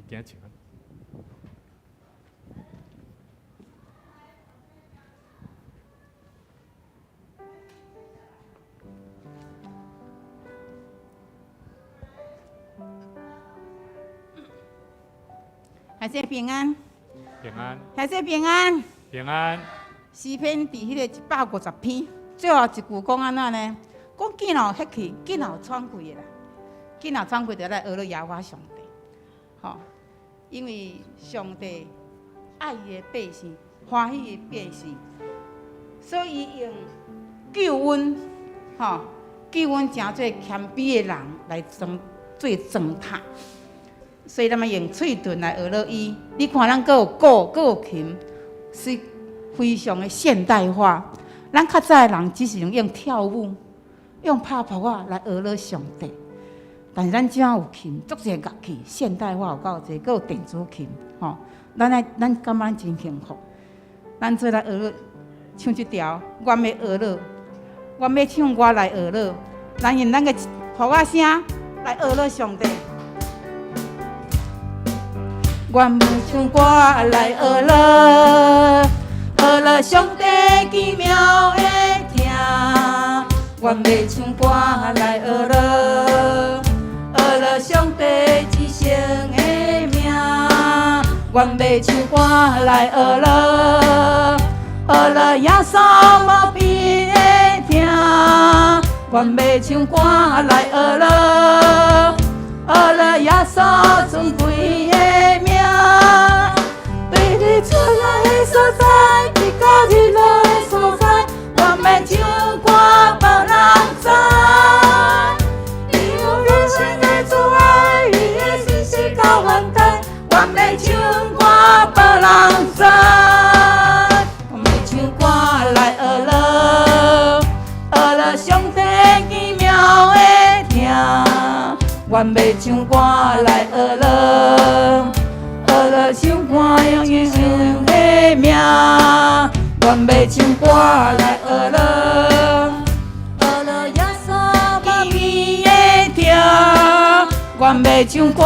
今唱。兄弟平安，平安，兄弟平安，平安。詩篇佇彼个150篇，最後一句講按怎呢？講見有彼去，見有喘氣的啦，見有喘氣就來學了耶和華上帝，吼！因為上帝愛伊的百姓，歡喜伊的百姓，所以用救阮，吼，救阮成做謙卑的人來裝做裝塔。所以咱們用喙唇來學了伊。你看，咱閣有鼓，閣有琴，是非常的現代化。咱較早的人只是用跳舞、用拍拍仔來學了上帝。但是咱這有琴，足濟樂器，現代化有夠濟，閣有電子琴，吼。咱愛，咱感覺咱真幸福。咱做來學了唱這條，我欲學了，我欲唱歌來學了。咱用咱的鼓仔聲來學了上帝。我欲唱歌來學了，學了上帝奇妙的疼。我欲唱歌來學了，學了上帝至聖的名。我欲唱歌來學了，學了耶穌無比的疼。我欲唱歌來學了，學了耶穌尊貴的名。對日出來的所在，直到日落的所在，我欲唱歌予人知。伊有榮幸的慈愛，伊的信實到萬代，我欲唱歌予人知。我欲唱歌來學了，學了上帝奇妙的疼。我欲唱歌來學了，學了唱歌用英雄的名。我欲唱歌來學了，學了耶穌奇妙的疼。我欲唱歌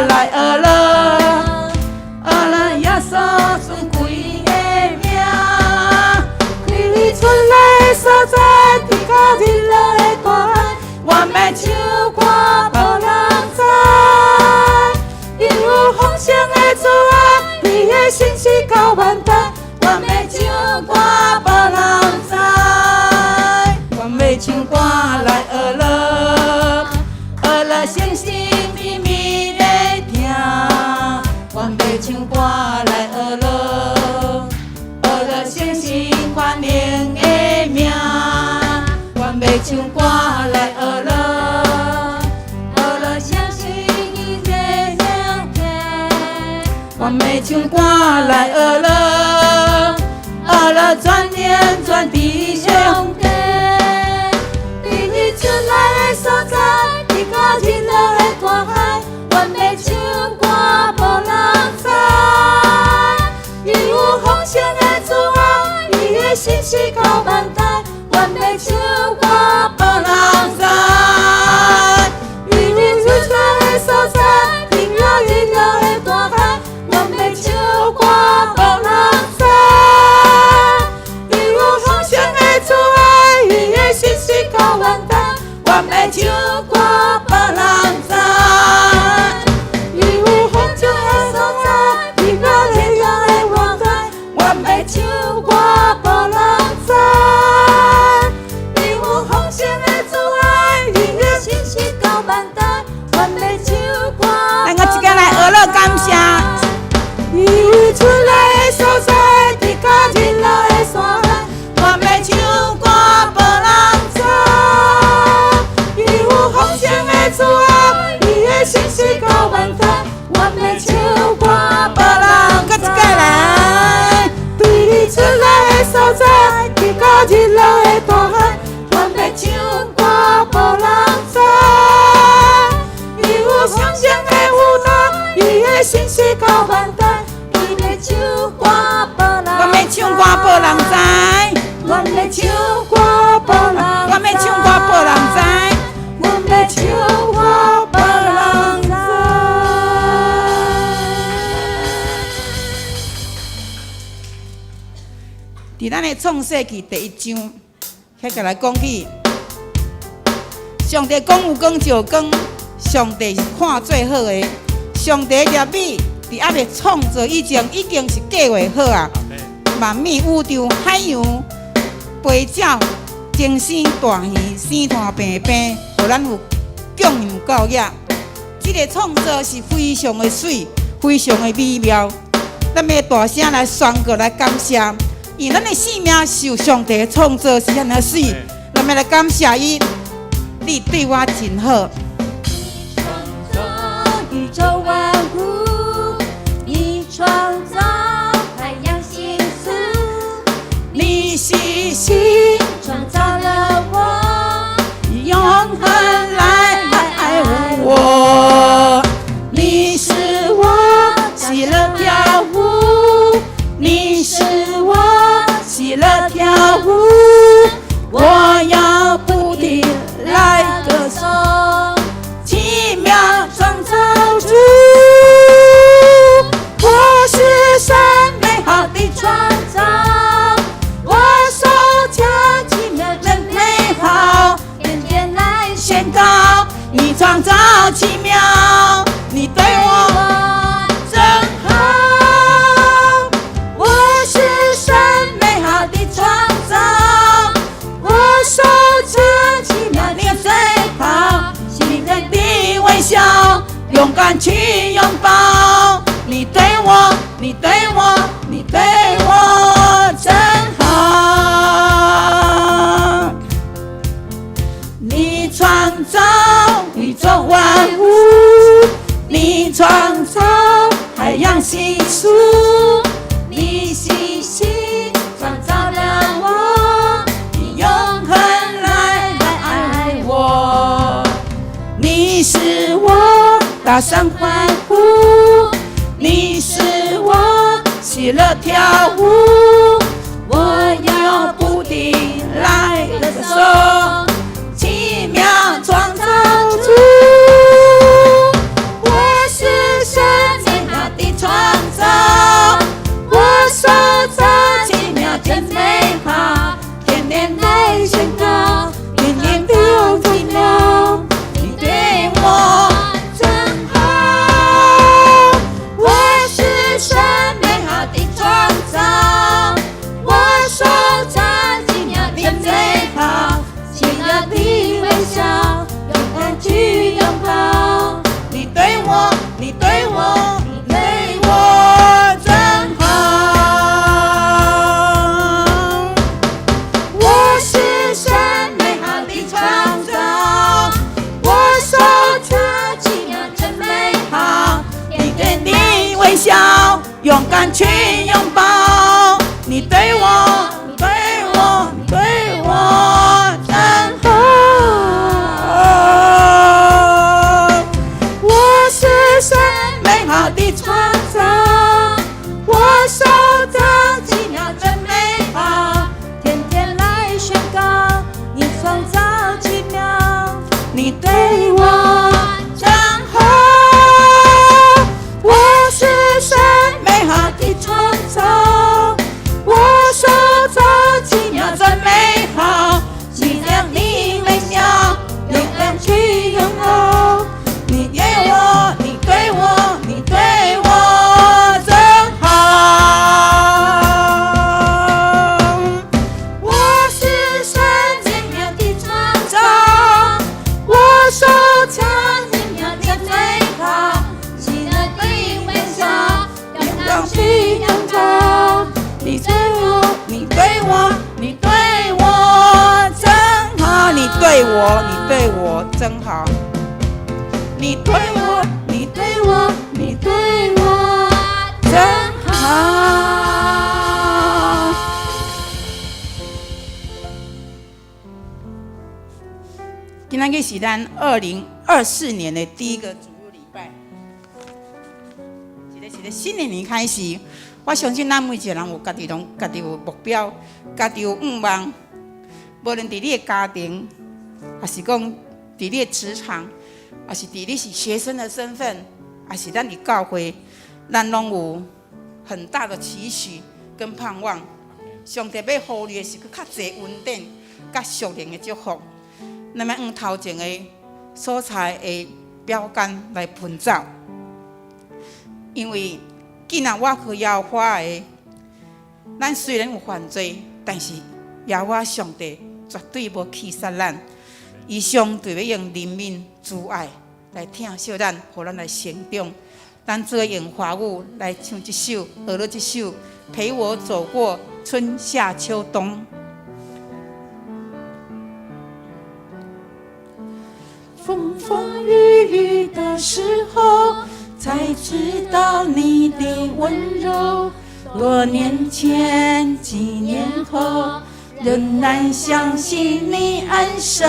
來學了，學了耶穌尊貴的名。對日出來的所在，直到日落的大海，我欲唱歌予人知。伊有豐盛的慈愛，伊的信實到萬代，我欲唱歌予人知。我欲唱歌來學了，學了星星美美的疼。我欲唱歌來學了，學了星星全能的名。我欲唱歌來學了，學了相信伊的靈體。我欲唱歌來學了，學了全能全知上帝。對日出來的所在，直到日落的大海，我欲唱歌予人知。伊有豐盛的慈愛，伊的信實到萬代，我欲唱歌予人知。伊日出來的所在，直到日落的大海，我欲唱歌予人知。伊有豐盛的慈愛，伊的信實到萬代，我欲唱歌予人知。伊有豐盛的所在，直到日落的大海，我欲唱歌予人知。伊有豐盛的慈愛，伊的信實到萬代，我欲唱歌。咱閣一家來學了感謝。伊日出來的所在，直到日落的山海，我欲唱歌予人知。伊有豐盛的慈愛，伊的信實到萬代，我欲唱歌予人。閣一擺來。對日出來的所在，直到日落的大海，我欲唱歌予人知。伊有豐盛的有道，伊的信實到萬代，伊欲唱歌予人。我欲唱歌予人知。我欲唱歌予人。我欲唱歌予人知。我欲唱歌予人知。佇咱的創世記第一章，遐個來講起，上帝講有光就有光，上帝是看做好的。上帝立美佇猶未創造以前，已經是計劃好啊。萬物、宇宙、海洋、飛鳥、精星、大魚、星團、平平，予咱有供養教養。這個創造是非常的媠，非常的美妙。咱欲大聲來宣告，來感謝，因為咱的生命受上帝的創造是遐爾媠，咱欲來感謝伊，你對我真好。創造宇宙萬物，你創造太陽星宿，你細心創造了我，永恆來愛我。你使我喜樂跳舞，你使我喜樂跳舞，我要不停來歌頌，奇妙創造主，我是神美好的創創造，我手造奇妙真美好，天天來宣告你創造奇妙，你對我真好。我是神美好的創造，我手造奇妙你最好，喜樂的微笑，勇敢去擁抱。你對我，你對我，你對我真好。你創造宇宙萬物，你創造太陽星宿，你細心創造了我，你永恆來愛我，你使我大聲歡呼，你使我喜樂跳舞，我要不停來歌頌，奇妙創造主，我是神美好的創造，我手造奇妙真美好，天天來宣告，天天都奇妙，你對我真好，我是神美好的創造，我手造奇妙真真美美好，好，喜樂的微笑，勇敢去擁抱。你對我，你對我，你對我真好。我是神美好的創造，我手造奇妙真美好，你對你微笑，勇敢去擁抱。你對我，你對我，你對我真好。我是神美好的創造，我手造奇妙真美好，天天來宣告你創造奇妙，你對我真好。我是神美好的創造，我手造奇妙真美好，喜樂的微笑，勇敢去擁抱。你對我，你對我，你對我真好。我是神美好的創造，我手造奇妙真美好，喜樂的微笑，勇敢去擁抱。你對我，你對我，你對我真好。你對我，你對我真好。你對我，你對我，你對我真好。今仔日是咱2024年的第一個主日禮拜，一個是咧新的年開始，我相信咱每一個人有家己攏家己有目標，家己有願望。無論佇你的家庭，抑是講佇你的職場，抑是佇你是學生的身份，抑是咱佇教會，咱攏有很大的期許跟盼望。上帝欲予你的是閣較濟恩典，佮屬靈的祝福。咱欲往頭前的所在的標杆來奔走，因為既然倚靠耶和華的，咱雖然有犯罪，但是耶和華上帝絕對無棄殺咱，伊上帝欲用憐憫、慈愛來疼惜咱，予咱來成長。咱做用華語來唱這首，學了這首，陪我走過春夏秋冬。風風雨雨的時候，才知道你的溫柔。多年前，幾年後，仍然相信你按手，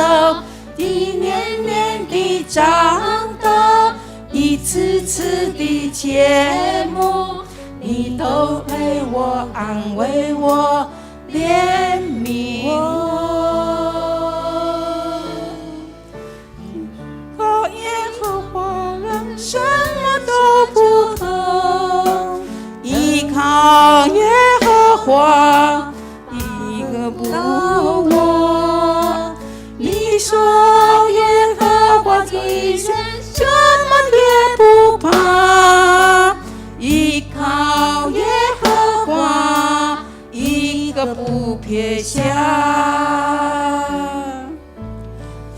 一年年的長大，一次次的切慕，你都陪我，安慰我，憐憫我。靠耶和華人什麼都不怕，依靠耶和華一個不落。你說耶和華的人什麼也不怕，依靠耶和華一個不撇下。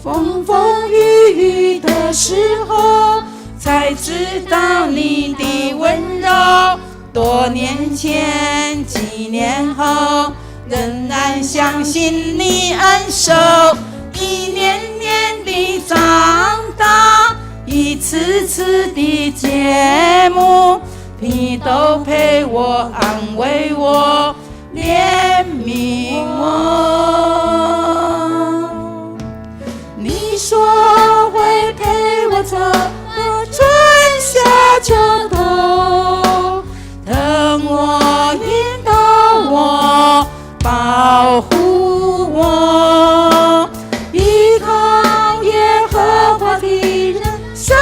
風風雨雨的時候，才知道你的溫柔。多年前，幾年後，仍然相信你按手，一年年的長大，一次次的切慕，你都陪我，安慰我，憐憫我。你說會陪我走過春夏秋冬，疼我，引導我，保護我，依靠耶和華的人什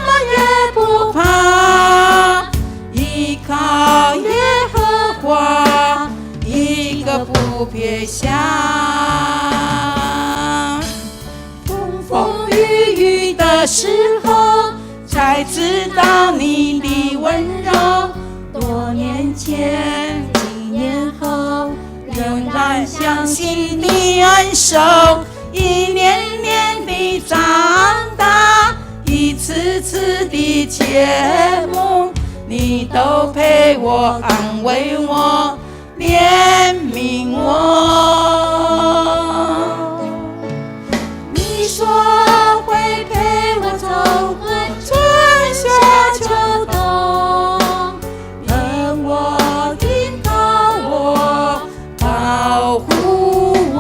麼也不怕，依靠耶和華一個不撇下。風風雨雨的時候，才知道你的溫柔。多年前，幾年後，仍然相信你按手，一年年的長大，一次次的切慕，你都陪我，安慰我，憐憫我。你說會陪我走過春夏秋冬，疼我，引導我，保護我，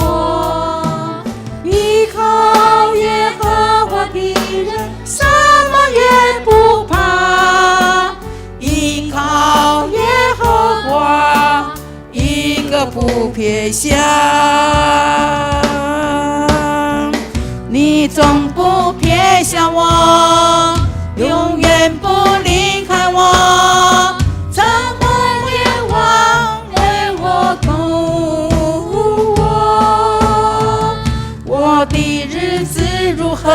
依靠耶和華的人什麼也不怕，依靠耶和華一個不撇下。你總不撇下我，永遠不離開我，晨昏夜晚為我度過。我的日子如何，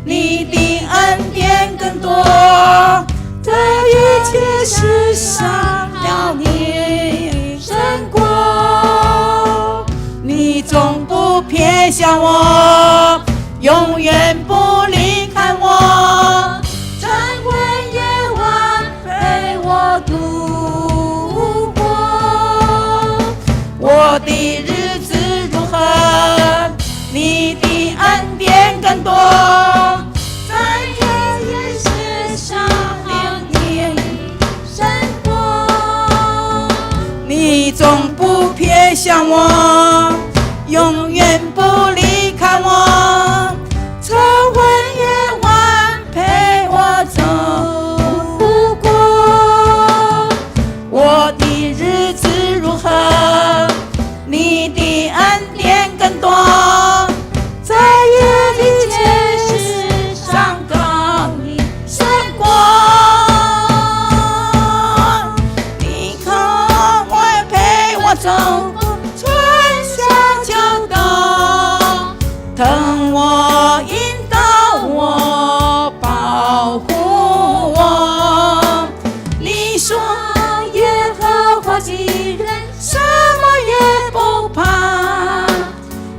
你的恩典更多，這一切世上了你勝過。你總不撇下我，永遠不離開我，晨昏夜晚陪我度過。我的日子如何，你的恩典更多，在這世上你勝過。你總不撇下我，永遠不離開我，晨昏夜晚陪我走過。我的日子如何，你的恩典更多，在這一切事上高你勝過。你可會陪我走中，春夏秋冬，疼我，引導我，保護我。你說耶和華是人，什麼也不怕，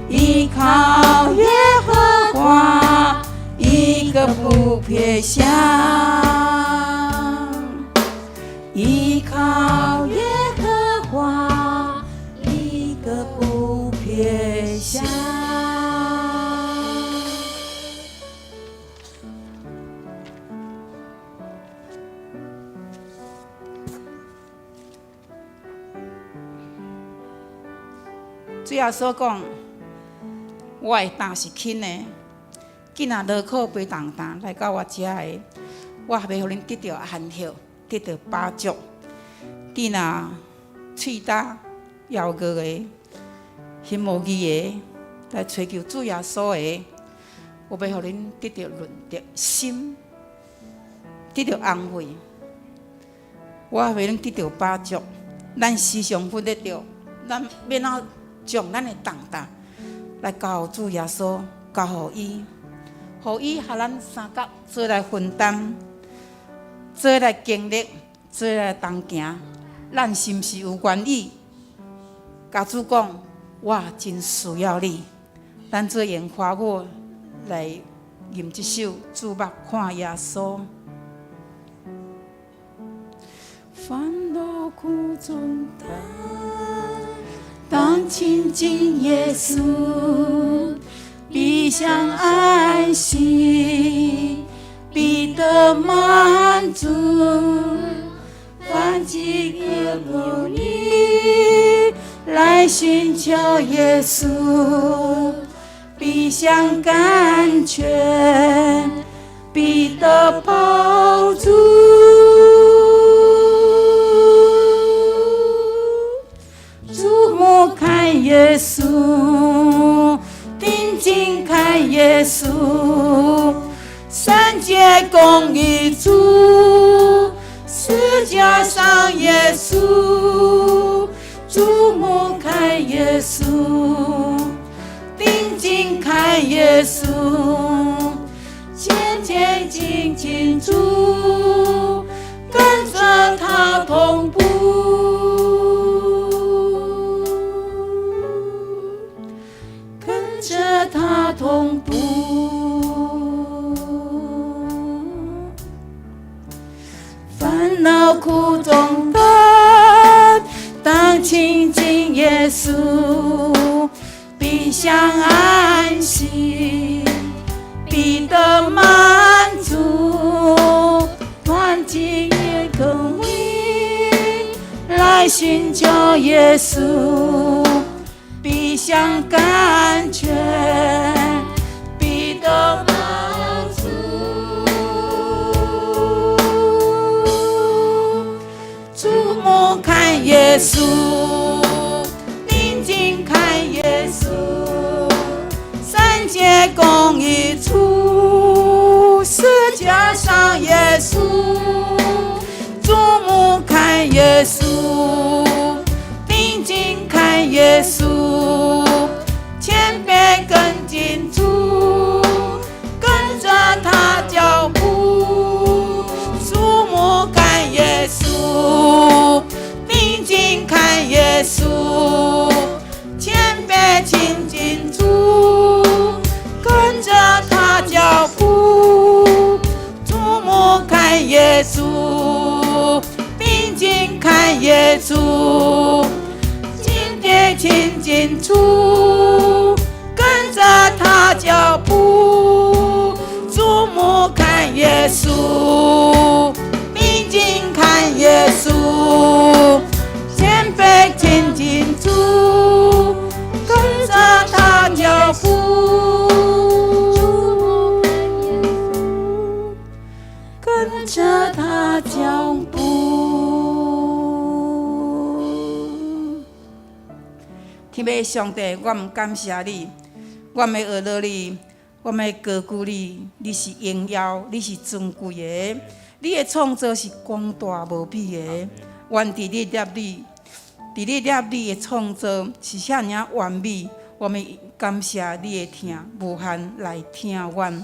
依靠耶和華，一個不撇下。依靠耶和華，一個不撇下。主耶穌講：我的擔是輕的，囝若勞苦背重擔來到我遮的，我欲予恁得著安息，得著飽足。你若喙焦枵餓的，心無義的來揣求主耶穌的，我欲予恁得著潤澤心，得著安慰。我欲予恁得著飽足。咱時常分得著，咱欲按怎將咱的重擔來交予主耶穌，交予伊，予伊予咱相佮做來分擔，做來經歷，做來同行。咱是毋是有願意？共主講，我真需要你。咱做用華語來吟這首《注目看耶穌》。煩惱苦重擔，當親近耶穌，必享安息，必得滿足。凡飢渴慕義來尋求耶穌，必享甘泉，必得飽足。注目看耶穌，定睛看耶穌，聖潔公義主，十架上耶穌。注目看耶穌，定睛看耶穌，虔虔親近主，跟著他同步，跟著他同步。煩惱苦重擔，當親近耶穌，必享安息，必得滿足。凡飢渴慕義來尋求耶穌，必享甘泉，必得滿足。注目看耶穌，定睛看耶穌，聖潔公義主，十架上耶穌。注目看耶穌，定睛看耶穌，謙卑跟進主，跟著他腳步。注目看耶穌，定睛看耶穌，謙卑親近主，跟著他腳步。注目看耶穌，定睛看耶穌，謙卑親近主，跟著他腳步。注目看耶穌，定睛看耶穌，謙卑親近主，跟著他腳步，跟著他腳步。天父上帝，我們感謝你，我們學了你，我們高舉你，你是榮耀，你是尊貴的，你的創造是廣大無比的。願佇你立你，佇你立你的創造是遐爾仔完美，我們感謝你的疼無限來疼阮。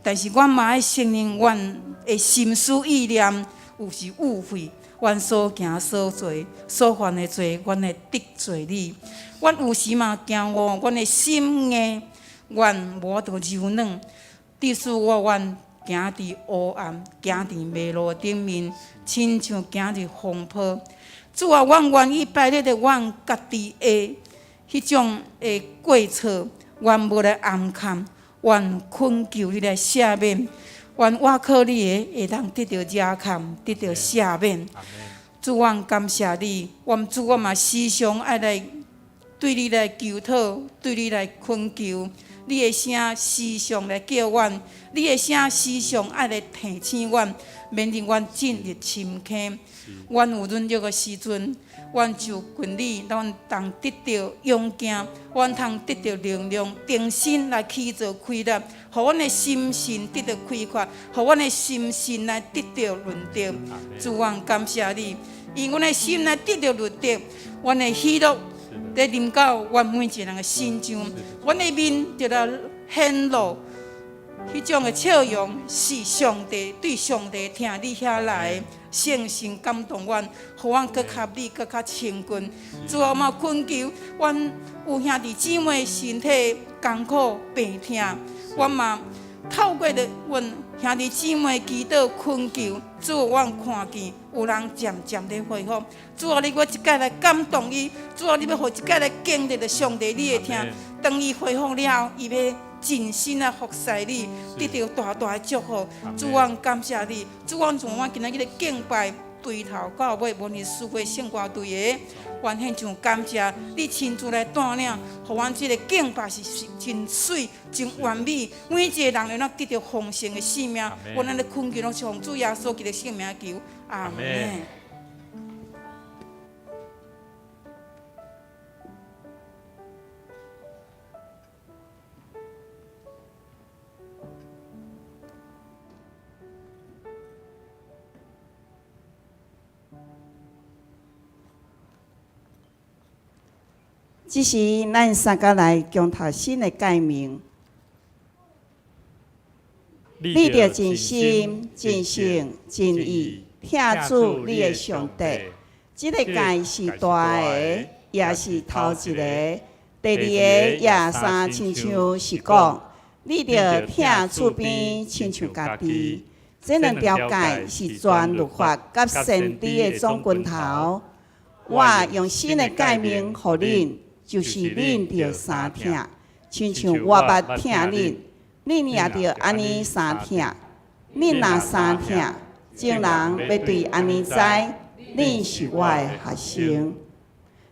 但是阮嘛愛承認，阮的心思意念有時誤會，阮所行所做所犯的罪，阮會得罪你。阮有時嘛驚誤，阮的心硬，阮無法度柔軟，致使我阮行佇黑暗，行佇迷路頂面，親像行佇風波。主啊，阮願意擺佇阮家己的彼種的過錯，阮無來掩藏，阮懇求你來赦免，願倚靠你的會當得著遮蓋，得著赦免。主，阮感謝你，阮主我嘛時常愛來對你來求討，對你來懇求。你的聲時常來叫阮，你的聲時常愛來提醒阮，免得阮進入深坑。阮有軟弱的時陣，阮就近你，阮通得著勇健，阮通得著能量，重新來起造開立，予阮的心神得著開闊，予阮的心神來得著潤澤。主，阮感謝你，因阮的心來得著潤澤，阮的喜樂咧臨到阮每一個人的身上，阮的面就來顯露彼種的笑容，是上帝對上帝疼你遐來的聖神感動阮，予阮閣較你閣較親近。主啊，我嘛懇求，阮有兄弟姊妹身體艱苦病痛，阮嘛透過著阮兄弟姊妹祈禱懇求，主，阮看見有人漸漸咧恢復。主啊，你閣一擺來感動伊，主啊，你欲予一擺來經歷著上帝你的疼。當伊恢復了後，伊欲盡心來服侍你，得著大大的祝福。主，阮感謝你。主，阮從阮今仔日的敬拜，對頭到尾，無論詩歌聖歌隊的，阮獻上感謝，你親自來帶領，予阮這個敬拜是真媠、真完美。每一個人會當得著豐盛的生命。阮按呢懇求，攏是奉主耶穌基督聖名求，阿門。這時，咱三個來共讀新的誡命。你著盡心、盡性、盡意疼主你的上帝。這個誡是大的，也是頭一个。第二个也相親像是講，你著疼厝邊親像家己。這兩條誡是全律法佮先知的總根頭。我用新的誡命予恁，就是恁著相疼，親像我捌疼恁，恁也著按呢相疼。恁若相疼，眾人欲對按呢知，恁是我的學生。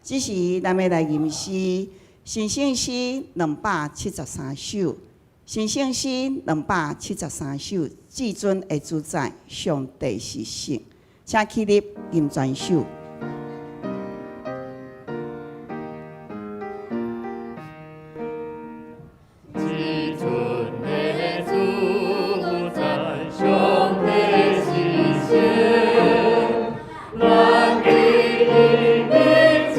這時，咱欲來吟詩，神聖詩273首，神聖詩273首，至尊的主宰，上帝是聖，請起立吟全首。至尊的主宰，上帝是聖，咱佇伊面前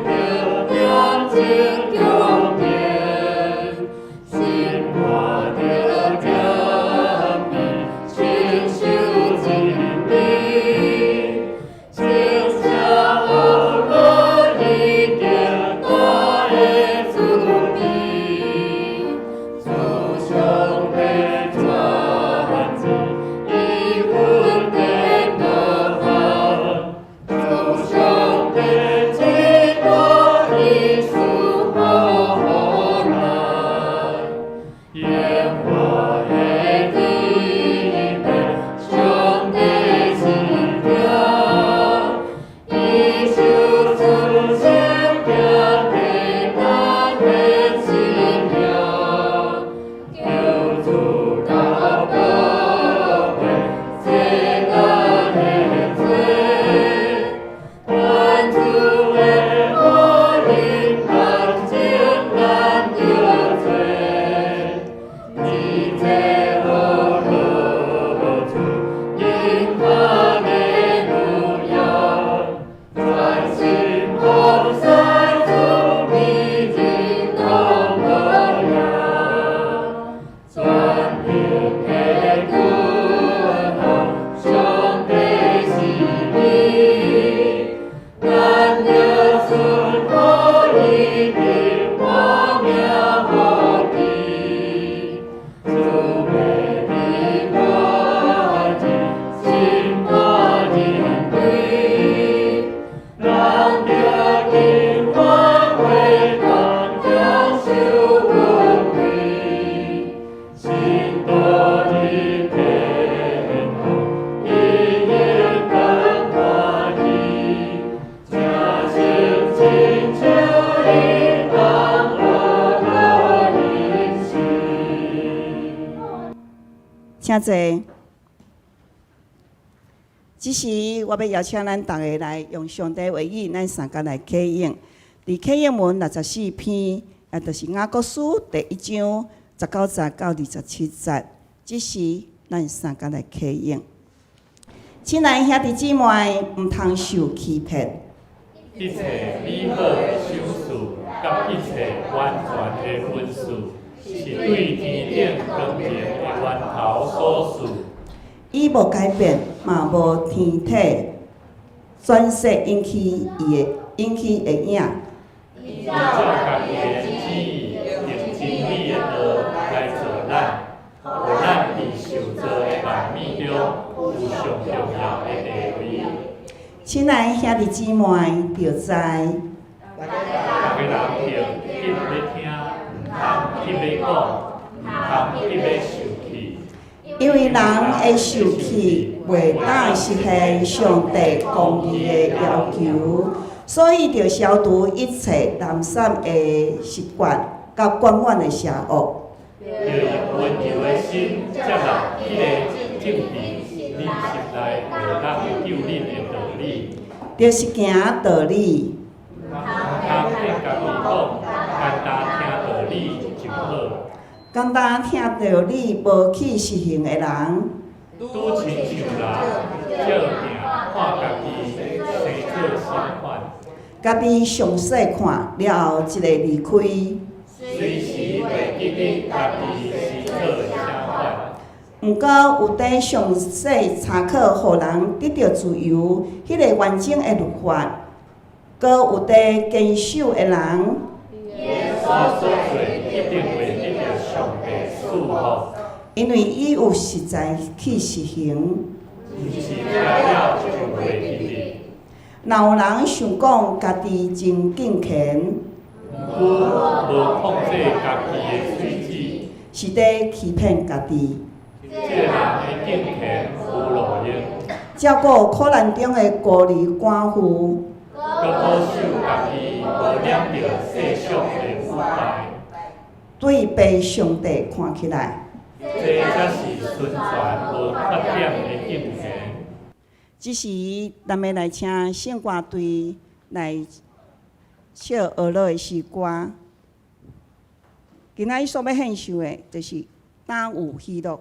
著恬靜恭敬，心肝著謙卑，親守真理，聖者學樂伊極大的慈悲，主上帝全知，伊恩典無限，主上帝基督伊賜福。請坐。這時，我欲邀請咱逐家來用上帝話語，咱相仝來啟應。佇啟應文64篇，也就是雅各書第一章19節到27節。這時，咱相仝來啟應。親愛兄弟姊妹，毋通受欺騙。一切美好的賞賜，佮一切完全的恩賜，是對天頂光榮的源頭所賜。伊無改變，嘛無天體轉說引起伊的引起的影。伊照家己的旨意，用真理的道來造咱，予咱佇受造的萬物中有上重要的地位。親愛兄弟姊妹，著知。逐家人聽急欲聽，毋通急欲講，毋通急欲受氣。因為人的受氣袂當實現上帝公義的要求，所以著消除一切懶散的習慣，佮慣慣的邪惡。著用溫柔的心接納彼个正佇恁心內會當救恁的道理。就是行道理。毋通變家己講，簡單聽道理就好。簡單聽道理無去實行的人，拄親像人照鏡看家己生做啥款，家己詳細看了後，一下離開。隨時袂記得家己是做啥款。毋過有佇詳細查考，予人得著自由，彼个完整的律法，閣有佇堅守的人，伊所做一定會得著上帝賜福。因為伊有實在去實行。毋是聽了就袂記得。若有人想講家己真敬虔，毋過無控制家己的喙舌，是佇欺騙家己。這個人的敬虔無路用。照顧苦難中的孤兒寡婦，閣保守家己無染著世俗的腐敗。對被上帝看起來。這才是純全無缺點的敬虔。這時，咱欲來請聖歌隊來唱學樂的詩歌。今仔日所欲獻唱的，就是當有喜樂。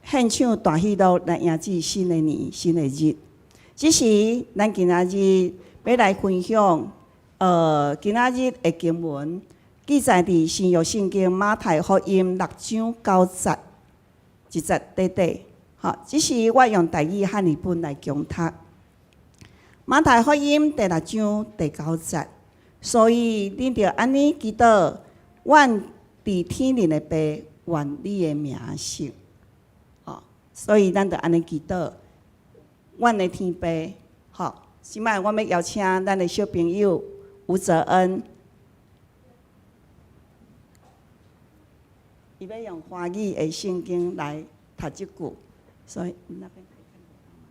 獻唱大喜樂來迎接新的年、新的日。只是咱今仔日欲來分享，今仔日的經文記載佇新約聖經馬太福音六章九節一節短短。吼，只是我用台語漢語本來講讀。馬太福音第六章第九節，所以恁著按呢祈禱，阮佇天頂的父，願你的名聖。吼，所以咱著按呢祈禱，阮的天父，吼，這擺我欲邀請咱的小朋友吳澤恩，伊欲用華語的聖經來讀這句，所以你那邊可以看得到嗎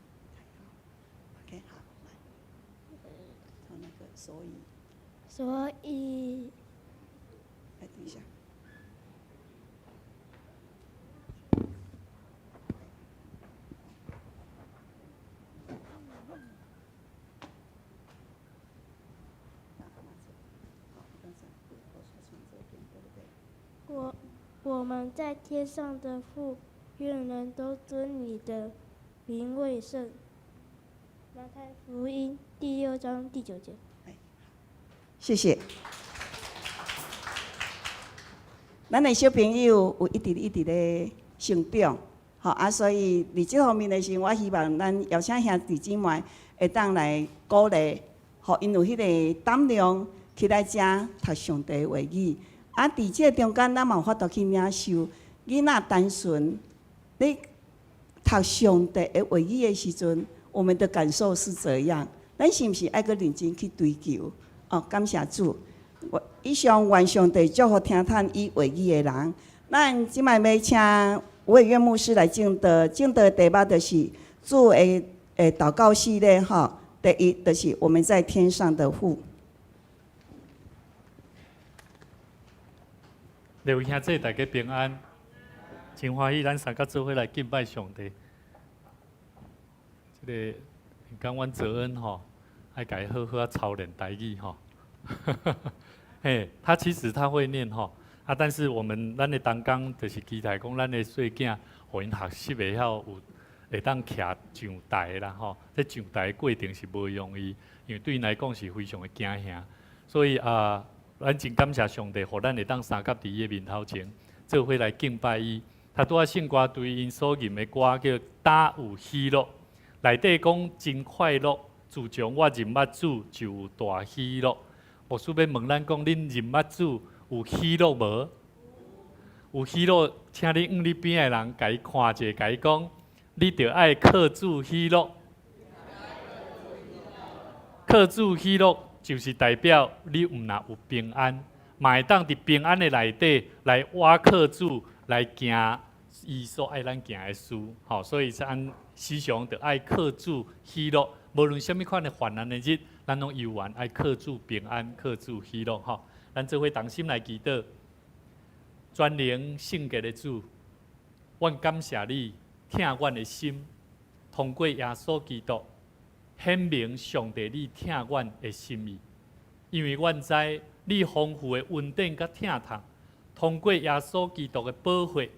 ？OK，好，來，從那個所以，所以，來等一下。我們在天上的父，願人都尊你的名為聖。馬太福音第六章第九節。謝謝。咱的小朋友有一直一直咧成長，吼啊，所以佇這方面的時，我希望咱邀請兄弟姊妹會當來鼓勵，予𪜶有彼个膽量起來遮讀上帝的話語。啊，佇這個中間，咱嘛有法度去領受囡仔單純，咧讀上帝的話語的時陣，我們的感受是怎樣？咱是毋是愛閣認真去追求？哦，感謝主！以上願上帝祝福聽探伊話語的人。咱這擺欲請吳偉岳牧師來證道，證道的題目就是主的禱告系列吼。第一，就是我們在天上的父。各位兄弟，大家平安，真歡喜，咱三個做伙來敬拜上帝。這个講阮澤恩吼，愛共伊好好仔操練台語吼。嘿，他其實他會念吼，啊，但是我們咱的同工就是期待講，咱的細囝，予𪜶學習會曉有會當徛上台啦吼。這上台的過程是無容易，因為對𪜶來講是非常的驚嚇，所以啊。咱真感謝上帝，予咱會當相佮佇伊的面頭前，做伙來敬拜伊。他拄仔聖歌對𪜶所吟的歌叫《膽有喜樂》，內底講真快樂。自從我認捌主，就有大喜樂。牧師欲問咱講，恁認捌主有喜樂無？有喜樂，請你向你邊仔的人，共伊看者，共伊講，你著愛靠主喜樂。靠主喜樂。就是代表你毋若有平安，嘛會當佇平安的內底來倚靠主，來行伊所愛咱行的事，吼。所以咱時常著愛靠主喜樂，無論啥物款的患難的日，咱攏猶原愛靠主平安，靠主喜樂，吼。咱做伙同心來祈禱，全能聖潔的主，阮感謝你疼阮的心，通過耶穌基督。顯明上帝你疼阮的心意，因為阮知你豐富的恩典佮疼痛，通過耶穌基督的寶血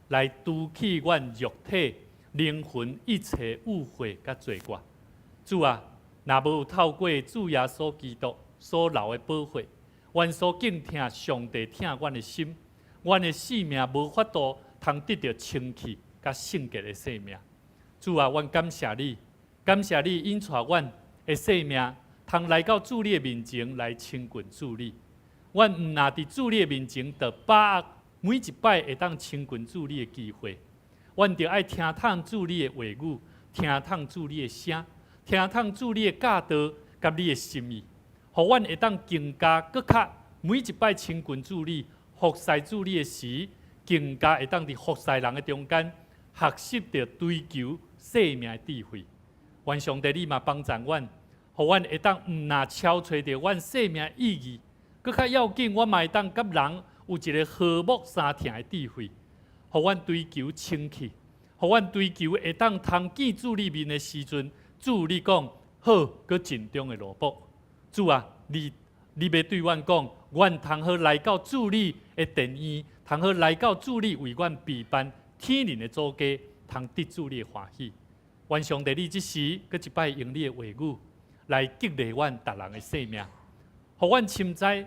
來除去阮肉體、靈魂一切污穢佮罪過。主啊，若無透過主耶穌基督所流的寶血，阮所敬疼上帝疼阮的心，阮的生命無法度通得著清氣佮聖潔的生命。主啊，阮感謝你。感謝你引帶阮的生命，通來到主你的面前來親近主你。阮毋若佇主你的面前，著把握每一擺會當親近主你的機會。阮著愛聽探主你的話語，聽探主你的聲，聽探主你的教導佮你的心意，予阮會當更加閣較每一擺親近主你、服侍主你的時，更加會當佇服侍人的中間學習著追求生命的智慧。願上帝你嘛幫助阮，予阮會當毋若超揣著阮生命意義，閣較要緊，阮嘛會當佮人有一个和睦相疼的智慧，予阮追求清氣，予阮追求會當通見主你面的時陣，主你講好，閣盡忠的奴僕。主啊，你欲對阮講，阮通好來到主你的殿院，通好來到主你為阮備辦天靈的祖家，通得主你的歡喜。願上帝你這時閣一擺用你的話語來激勵阮逐人的生命，予阮深知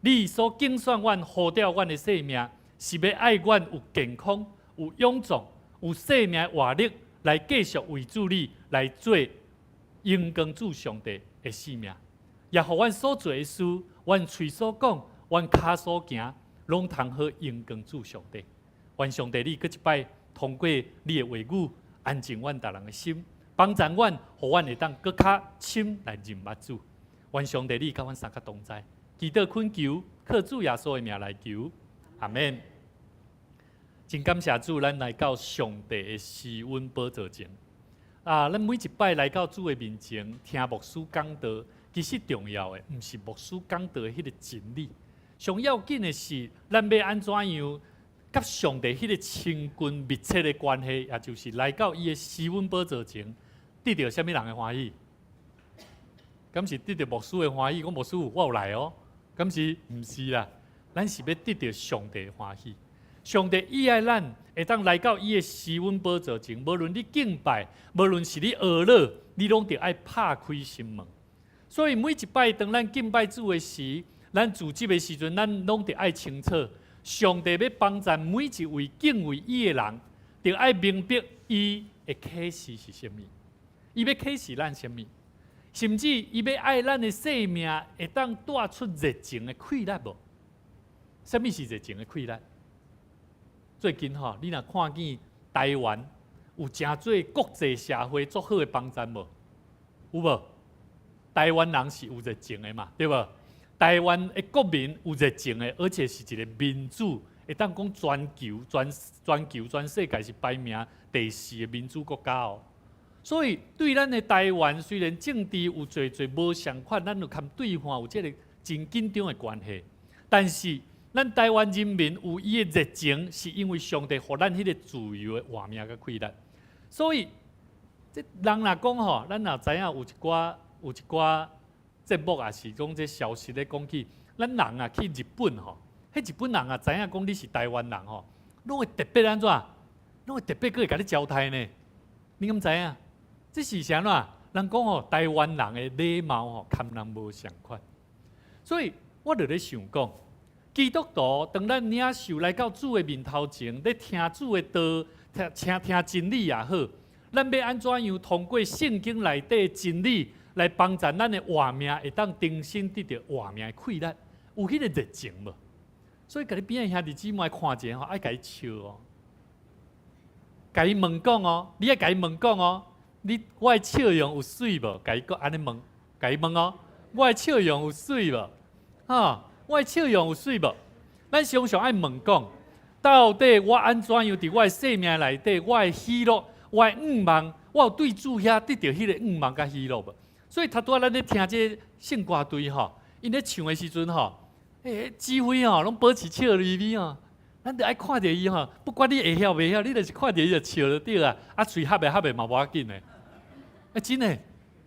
你所揀選阮、呼召阮的生命，是欲愛阮有健康、有勇壯、有生命的活力，來繼續為主你來做榮光主上帝的生命，也予阮所做的事，阮喙所講，阮跤所行，攏通好榮光主上帝。願上帝你閣一擺通過你的話語，安靜阮逐人的心，幫助阮，予阮會當閣較深來認捌主。願上帝你佮阮三個同在，祈禱懇求，靠主耶穌的名來求，阿們。真感謝主，咱來到上帝的施恩寶座前。啊，咱每一擺來到主的面前，聽牧師講道，其實重要的毋是牧師講道的彼個真理，上要緊的是，咱欲按怎樣佮上帝彼個親近密切的關係，也就是來到伊的施恩寶座前，得著啥物人的歡喜？敢是得著牧師的歡喜？講牧師我有來哦，敢是？毋是啦，咱是欲得著上帝的歡喜。上帝意愛咱會當來到伊的施恩寶座前，無論你敬拜，無論是你哀禱，你攏著愛拍開心門。所以每一擺當咱敬拜主的時，咱主職的時陣，咱攏著愛清楚，上帝欲幫贊每一位敬畏伊的人，著愛明白伊的啟示是啥物，伊欲啟示咱啥物，甚至伊欲愛咱的生命會當帶出熱情的氣力無？啥物是熱情的氣力？最近吼，你若看見台灣有誠濟國際社會足好的幫贊無？有無？台灣人是有熱情的嘛，對無？台灣的國民有熱情的，而且是一個民主，會當講全球、全全球、全世界是排名第四的民主國家哦。所以對咱的台灣，雖然政治有濟濟無仝款，咱有佮對岸有這个真緊張的關係，但是咱台灣人民有伊的熱情，是因為上帝予咱彼个自由的活命佮氣力。所以，這人若講吼，咱若知影有一寡節目也是講這消息咧講起，咱人啊去日本吼，彼日本人啊知影講你是台灣人吼，攏會特別按怎？攏會特別閣會共你招待呢？你敢知影？這是啥怎？人講吼，台灣人的禮貌吼，佮人無仝款。所以我就咧想講，基督徒當咱領受來到主的面頭前，咧聽主的道，聽聽聽真理也好，咱欲按怎樣通過聖經內底真理來幫助咱的活命，會當重新得著活命的氣力，有彼個熱情無？所以共你邊仔兄弟姊妹看者吼，愛共伊笑哦，共伊問講哦，你愛共伊問講哦，你我的笑容有媠無？共伊閣按呢問，共伊問哦，我的笑容有媠無？哈，我的笑容有媠無？咱常常愛問講，到底我按怎樣佇我的生命內底，我的喜樂，我的向望，我有對主遐得著彼個向望佮喜樂無？所以，拄拄仔咱咧聽這个聖歌隊吼，𪜶咧唱的時陣吼，指揮吼攏保持笑眯眯吼，咱著愛看著伊吼，不管你會曉袂曉，你就是看著伊就笑就對啊，啊喙合袂合袂嘛無要緊的。欸，真的，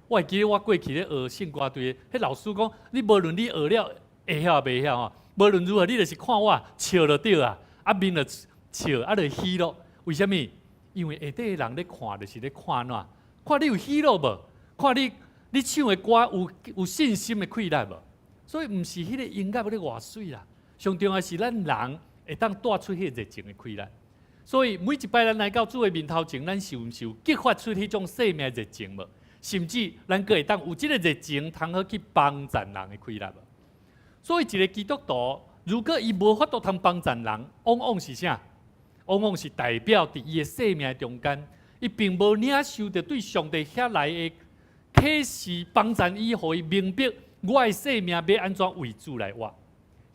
我會記得我過去咧學聖歌隊，彼老師講，你無論你學了會曉袂曉吼，無論如何你就是看我笑就對啊，啊面就笑，啊就喜樂。為啥物？因為下底的人咧看，就是咧看按怎？看你有喜樂無？看你你唱的歌有有信心的氣力無？所以毋是彼个音樂咧偌媠啦，上重要是咱人會當帶出彼个熱情的氣力。所以每一擺咱來到主的面頭前，咱是毋是有激發出彼種生命熱情無？甚至咱閣會當有這个熱情，通好去幫贊人的氣力無？所以一个基督徒，如果伊無法度通幫贊人，往往是啥？往往是代表佇伊的生命中間，伊並無領受著對上帝遐來的啟示，幫贊伊，予伊明白我的生命欲按怎為主來活。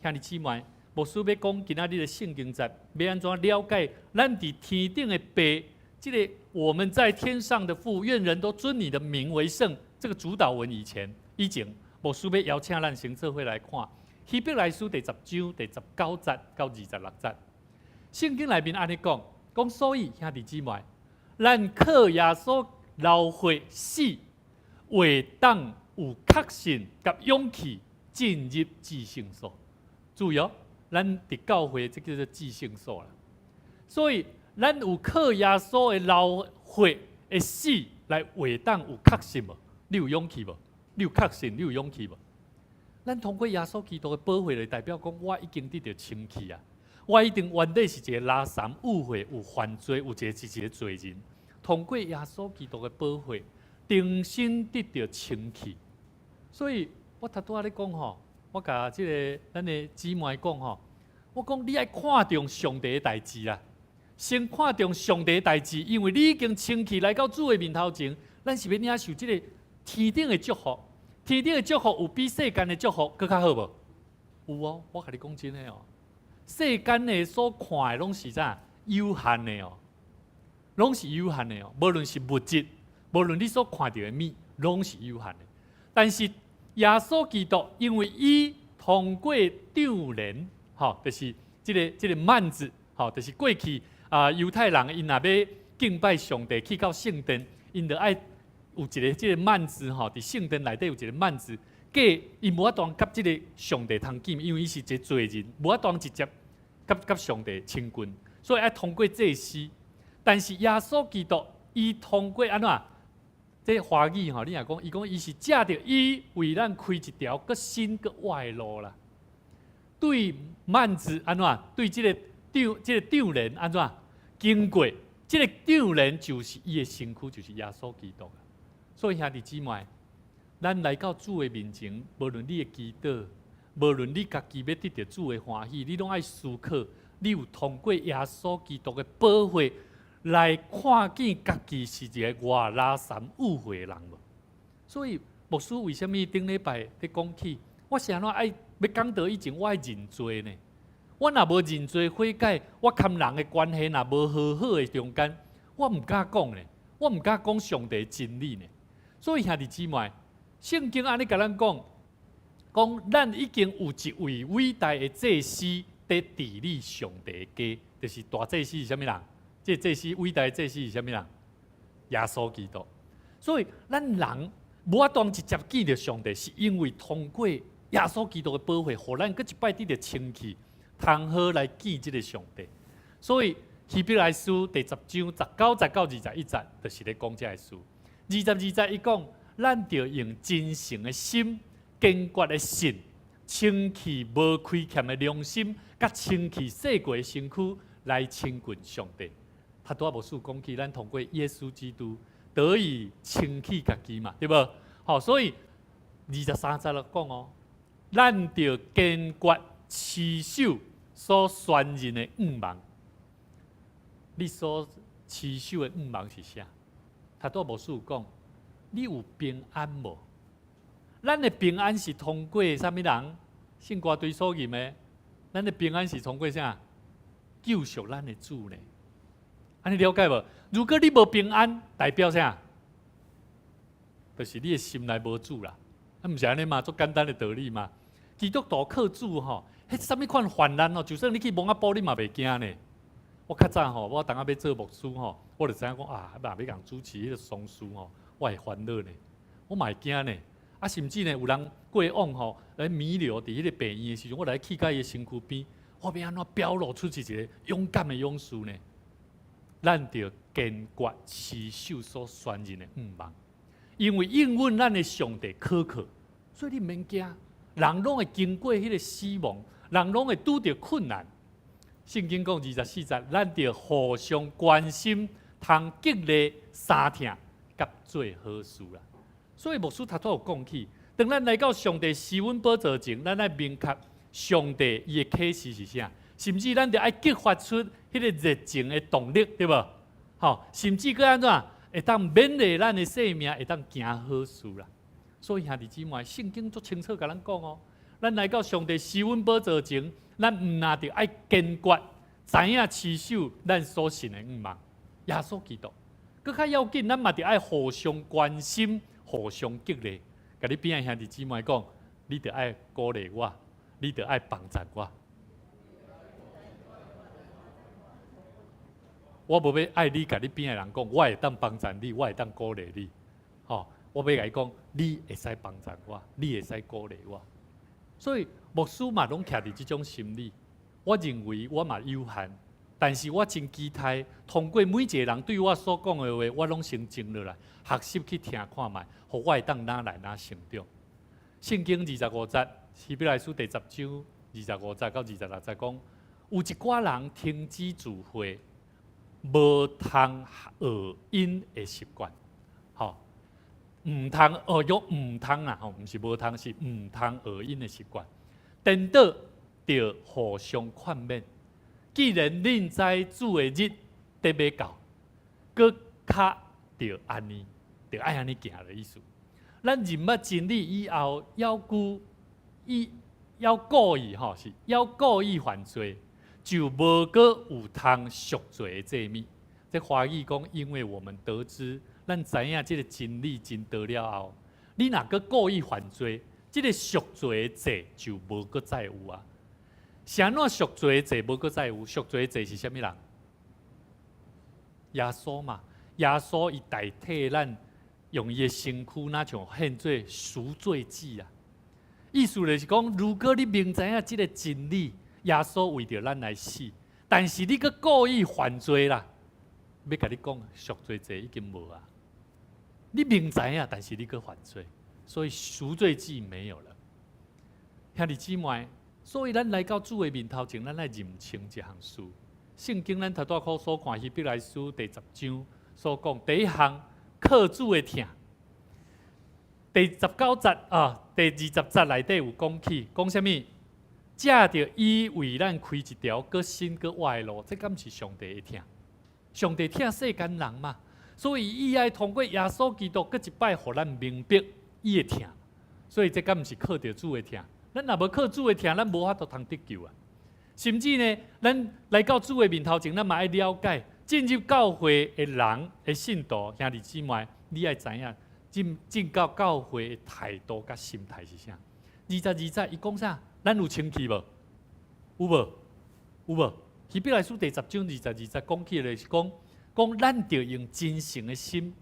兄弟姊妹，牧師欲講今仔日的聖經節，欲按怎了解咱佇天頂的爸，這个我們在天上的父，願人都尊你的名為聖。這個主禱文以前，以前牧師欲邀請咱先做伙來看希伯來書第十章第19節到26節。聖經內面按呢講，講所以兄弟姊妹，咱靠耶穌流血死，會當有確信佮勇氣進入至聖所。注意哦，咱佇教會這叫做至聖所啦。所以咱有靠耶穌的流血的死來會當有確信無？你有勇氣無？你有確信？你有勇氣無？咱通過耶穌基督的寶血來代表講，我已經得著清氣啊！我一定原底是一個垃圾、污穢、有犯罪、有一個是一個罪人。通過耶穌基督的寶血，重新得著清氣。所以我頭拄仔咧講吼，我共這个咱的姊妹講吼，我講你愛看重上帝的代誌啦，先看重上帝的代誌，因為你已經清氣來到主的面頭前，咱是欲領受這个天頂的祝福。天頂的祝福有比世間的祝福閣較好無？有哦，我共你講真的哦，世間的所看的攏是啥有限的哦，攏是有限的哦。無論是物質，無論你所看著的物，攏是有限的。但是耶穌基督因為伊通過帳簾，吼，就是這个幔子，吼，就是過去啊猶太人𪜶若欲敬拜上帝去到聖殿，𪜶著愛有一个這个幔子吼，佇聖殿內底有一个幔子，隔伊無法度佮這个上帝通見，因為伊是一个罪人，無法度直接佮上帝親近，所以愛通過祭司。但是耶穌基督伊通過按怎？這華語吼，你若講，伊講伊是藉著伊為咱開一條閣新閣活的路啦。對幔子按怎？對這个帳簾按怎？經過這个帳簾就是伊的身軀，就是耶穌基督。所以兄弟姊妹，咱來到主的面前，無論你的祈禱，無論你家己欲得著主的歡喜，你攏愛思考，你有通過耶穌基督的寶血來看見家己是一个偌垃圾污穢的人無？所以牧師為啥物頂禮拜佇講起，我是按怎愛欲講道以前，我愛認罪呢？我若無認罪悔改，我佮人的關係若無和好的中間，我毋敢講呢，我毋敢講上帝真理呢。所以兄弟姊妹，聖經按呢共咱講，講咱已經有一位偉大的祭司佇治理上帝的家，就是大祭司是啥物人？這祭司偉大的祭司是啥物人？耶穌基督。所以咱人無法度直接見著上帝，是因為通過耶穌基督的寶血，予咱閣一擺得著清氣，通好來見這个上帝。所以希伯來書第十章19節到21節，就是咧講這个事。22節伊講，咱著用真誠的心、堅決的信、清氣無虧欠的良心，佮清氣洗過的身軀來親近上帝。頭拄仔牧師講起，咱通過耶穌基督得以清氣家己嘛，對無？好，所以23節就講哦，咱著堅決持守所宣認的向望。你所持守的向望是啥？頭拄仔牧師有講，你有平安無？咱的平安是通過啥物人？聖歌隊所吟的，咱的平安是通過啥？救贖咱的主呢？按呢了解無？如果你無平安，代表啥？就是你的心內無主啦。啊，毋是按呢嘛？足簡單的道理嘛。基督徒靠主吼，彼啥物款患難吼，就算你去摸仔埔，你嘛袂驚呢。我較早吼，我當仔欲做牧師吼，我就知影講啊，若欲共主持彼个喪事吼，我會煩惱呢，我嘛會驚呢。啊，甚至呢，有人過往吼來彌留佇彼个病院的時陣，我來去共伊的身軀邊，我欲按怎表露出一个勇敢的勇士呢？咱著堅決持守所宣認的向望，因為應允咱的上帝可靠，所以你毋免驚。人攏會經過彼个死亡，人攏會拄著困難。聖經講24節，咱著互相關心，通激勵相疼，佮做好事啦。所以牧師頭拄有講起，當咱來到上帝施恩寶座前，咱愛明確上帝伊的啟示是啥，甚至咱著愛激發出彼个熱情的動力，對無？吼，甚至閣按怎會當勉勵咱的性命，會當行好事啦。所以兄弟姊妹，聖經足清楚共咱講哦，咱來到上帝施恩寶座前，咱毋但著愛堅決知影持守咱所信的向望，耶穌基督。閣較要緊，咱嘛著愛互相關心、互相激勵。共你邊仔兄弟姊妹講，你著愛鼓勵我，你著愛幫贊我。我無欲愛你，共你邊仔人講，我會當幫贊你，我會當鼓勵你。吼，我欲共伊講，你會使幫贊我，你會使鼓勵我。所以牧師嘛，攏徛佇這種心理。我認為我嘛有限，但是我真期待通過每一個人對我所講的話，我攏先靜落來，學習去聽看覓，予我會當哪來哪成長。聖經二十五節，希伯來書第十章二十五節到26節講，有一寡人停止聚會，無通學𪜶的習慣，吼，毋通學用毋通啊，吼，毋是無通，是毋通學𪜶的習慣，顛倒著互相勸勉。既然恁知主的日得欲到，閣較著按呢，著愛按呢行的意思。咱認捌真理以後，猶故意猶故意吼，是猶故意犯罪，就無閣有通贖罪的祭物。這華語講，因為我們得知，咱知影這個真理真道了後，你若閣故意犯罪，這個贖罪的祭就無閣再有啊。是按怎贖罪的祭無閣再有？贖罪的祭是啥物人？耶穌嘛，耶穌伊代替咱，用伊的身軀，若像獻做贖罪祭啊。意思就是講，如果你明知影這個真理，耶穌為著咱來死，但是你閣故意犯罪啦，欲共你講，贖罪祭已經無啊。你明知影，但是你閣犯罪，所以贖罪祭沒有了。兄弟姊妹，所以咱來到主的面頭前，咱愛認清一項事。聖經咱頭拄仔所看希伯來書第十章所講，第一項靠主的疼。第十九節啊，第20節內底有講起，講啥物？藉著伊為咱開一條閣新閣活的路，這敢是上帝的疼？上帝疼世間人嘛，所以伊愛通過耶穌基督，閣一擺予咱明白伊的疼。所以這敢毋是靠著主的疼？咱若無靠主的疼，咱無法度通得救啊！甚至呢，咱來到主的面頭前，咱嘛愛了解進入教會的人的信徒兄弟姊妹，你愛知影進到教會的態度佮心態是啥？22節伊講啥？咱有清氣無？有無？有無？希伯來書第十章二十二節講起來是講，講咱著用真誠的心、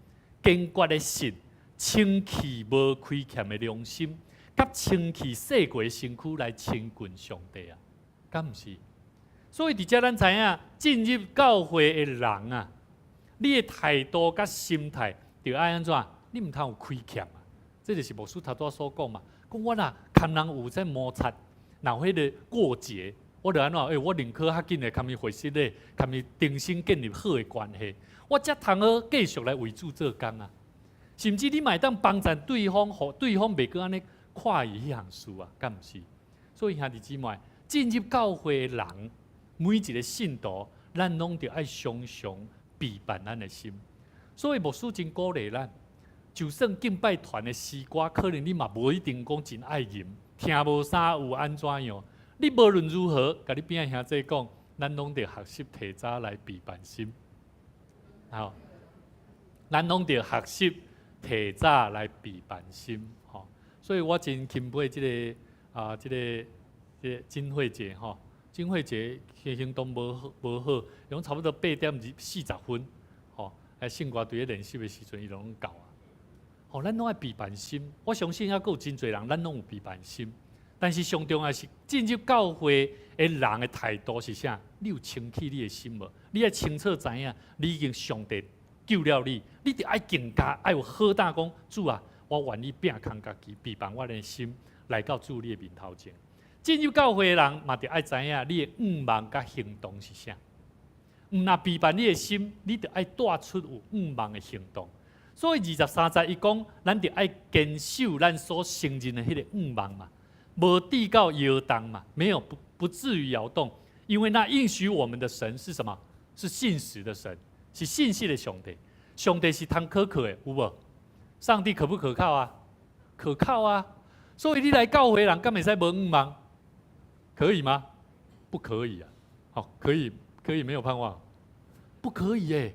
堅決的信、清氣無虧欠的良心，佮清氣洗過的身軀來親近上帝啊！敢毋是？所以佇遮咱知影，進入教會的人啊，你的態度佮心態，著愛按怎？你毋通有虧欠啊！這就是牧師頭拄仔所講嘛。講我若共人有這摩擦，若有彼個過節，我就按怎？欸，我寧可較緊的共伊會失禮，共伊重新建立好的關係，我才通好繼續來為主做工啊！甚至你嘛會當幫助對方，予對方袂閣按呢看伊彼項事啊，敢毋是？所以兄弟姊妹，進入教會的人，每一個信徒，咱攏著愛常常備辦咱的心。所以牧師真鼓勵咱，就算敬拜團的詩歌，可能你嘛無一定講真愛吟，聽無啥有按怎樣。你無論如何，共你邊仔兄弟講，咱攏著學習提早來備辦心。好，咱攏著學習提早來備辦心。吼，所以我真欽佩這個啊，這個金慧姐吼，金慧姐行動無好無好，用差不多8點40分，吼，來聖歌隊咧練習的時陣，伊攏到啊。吼，咱攏愛備辦心，我相信猶閣有真濟人，咱攏有備辦心。但是上重要是進入教會的人的態度是啥？你有清氣你的心無？你愛清楚知影，你已經上帝救了你，你著愛更加愛有好膽講，主啊，我願意摒空家己，備辦我的心，來到主你的面頭前。進入教會的人嘛，著愛知影你的向望佮行動是啥。毋若備辦你的心，你著愛帶出有向望的行動。所以23節伊講，咱著愛堅守咱所承認的彼個向望嘛，無致到搖動嘛，沒有不至於搖動，因為那應許我們的神是什麼？是信實的神，是信實的上帝。上帝是通可靠的，有無？上帝可不可靠啊？可靠啊！所以你來教會人，敢會使無向望？可以嗎？不可以啊！好，可以，可以沒有盼望？不可以耶！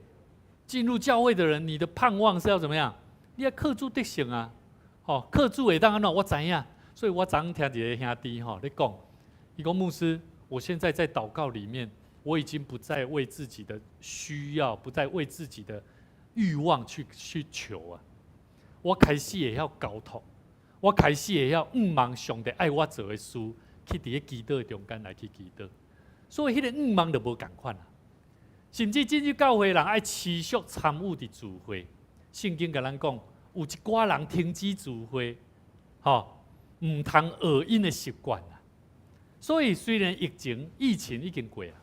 進入教會的人，你的盼望是要怎麼樣？你要靠主得勝啊！吼，靠主會當按怎？我知影，所以我昨昏聽一个兄弟吼咧講，伊講牧師，我現在在禱告裡面，我已經不再為自己的需要，不再為自己的慾望去求啊！我開始會曉交託，我開始會曉向望上帝愛我做的事，去佇咧祈禱的中間來去祈禱，所以彼個向望就無仝款啊！甚至進入教會人愛持續參與佇聚會。聖經共咱講，有一寡人停止聚會，吼，毋通學𪜶的習慣啊。所以雖然疫情已經過啊，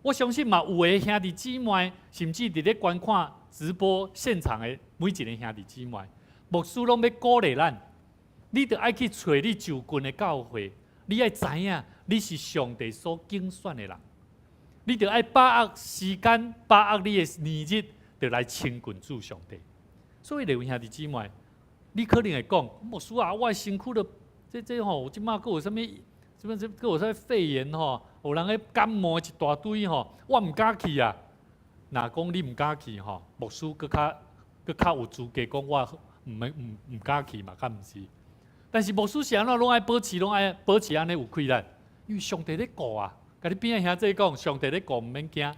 我相信嘛有的兄弟姊妹，甚至佇咧觀看直播現場的每一個兄弟姊妹，牧師攏欲鼓勵咱，你著愛去揣你就近的教會，你愛知影你是上帝所揀選的人，你著愛把握時間，把握你的年日，著來親近主上帝。所以，列位兄弟姊妹，你可能會講，牧師啊，我的身軀都這吼，這馬閣有啥物？這麼這閣有啥物肺炎吼？有人咧感冒一大堆吼，我毋敢去啊。若講你毋敢去吼，牧師閣較有資格講我毋免毋敢去嘛，敢毋是？但是牧師是按怎攏愛保持，攏愛保持按呢有氣力，因為上帝咧顧啊。共你邊仔兄弟講，上帝咧顧，毋免驚。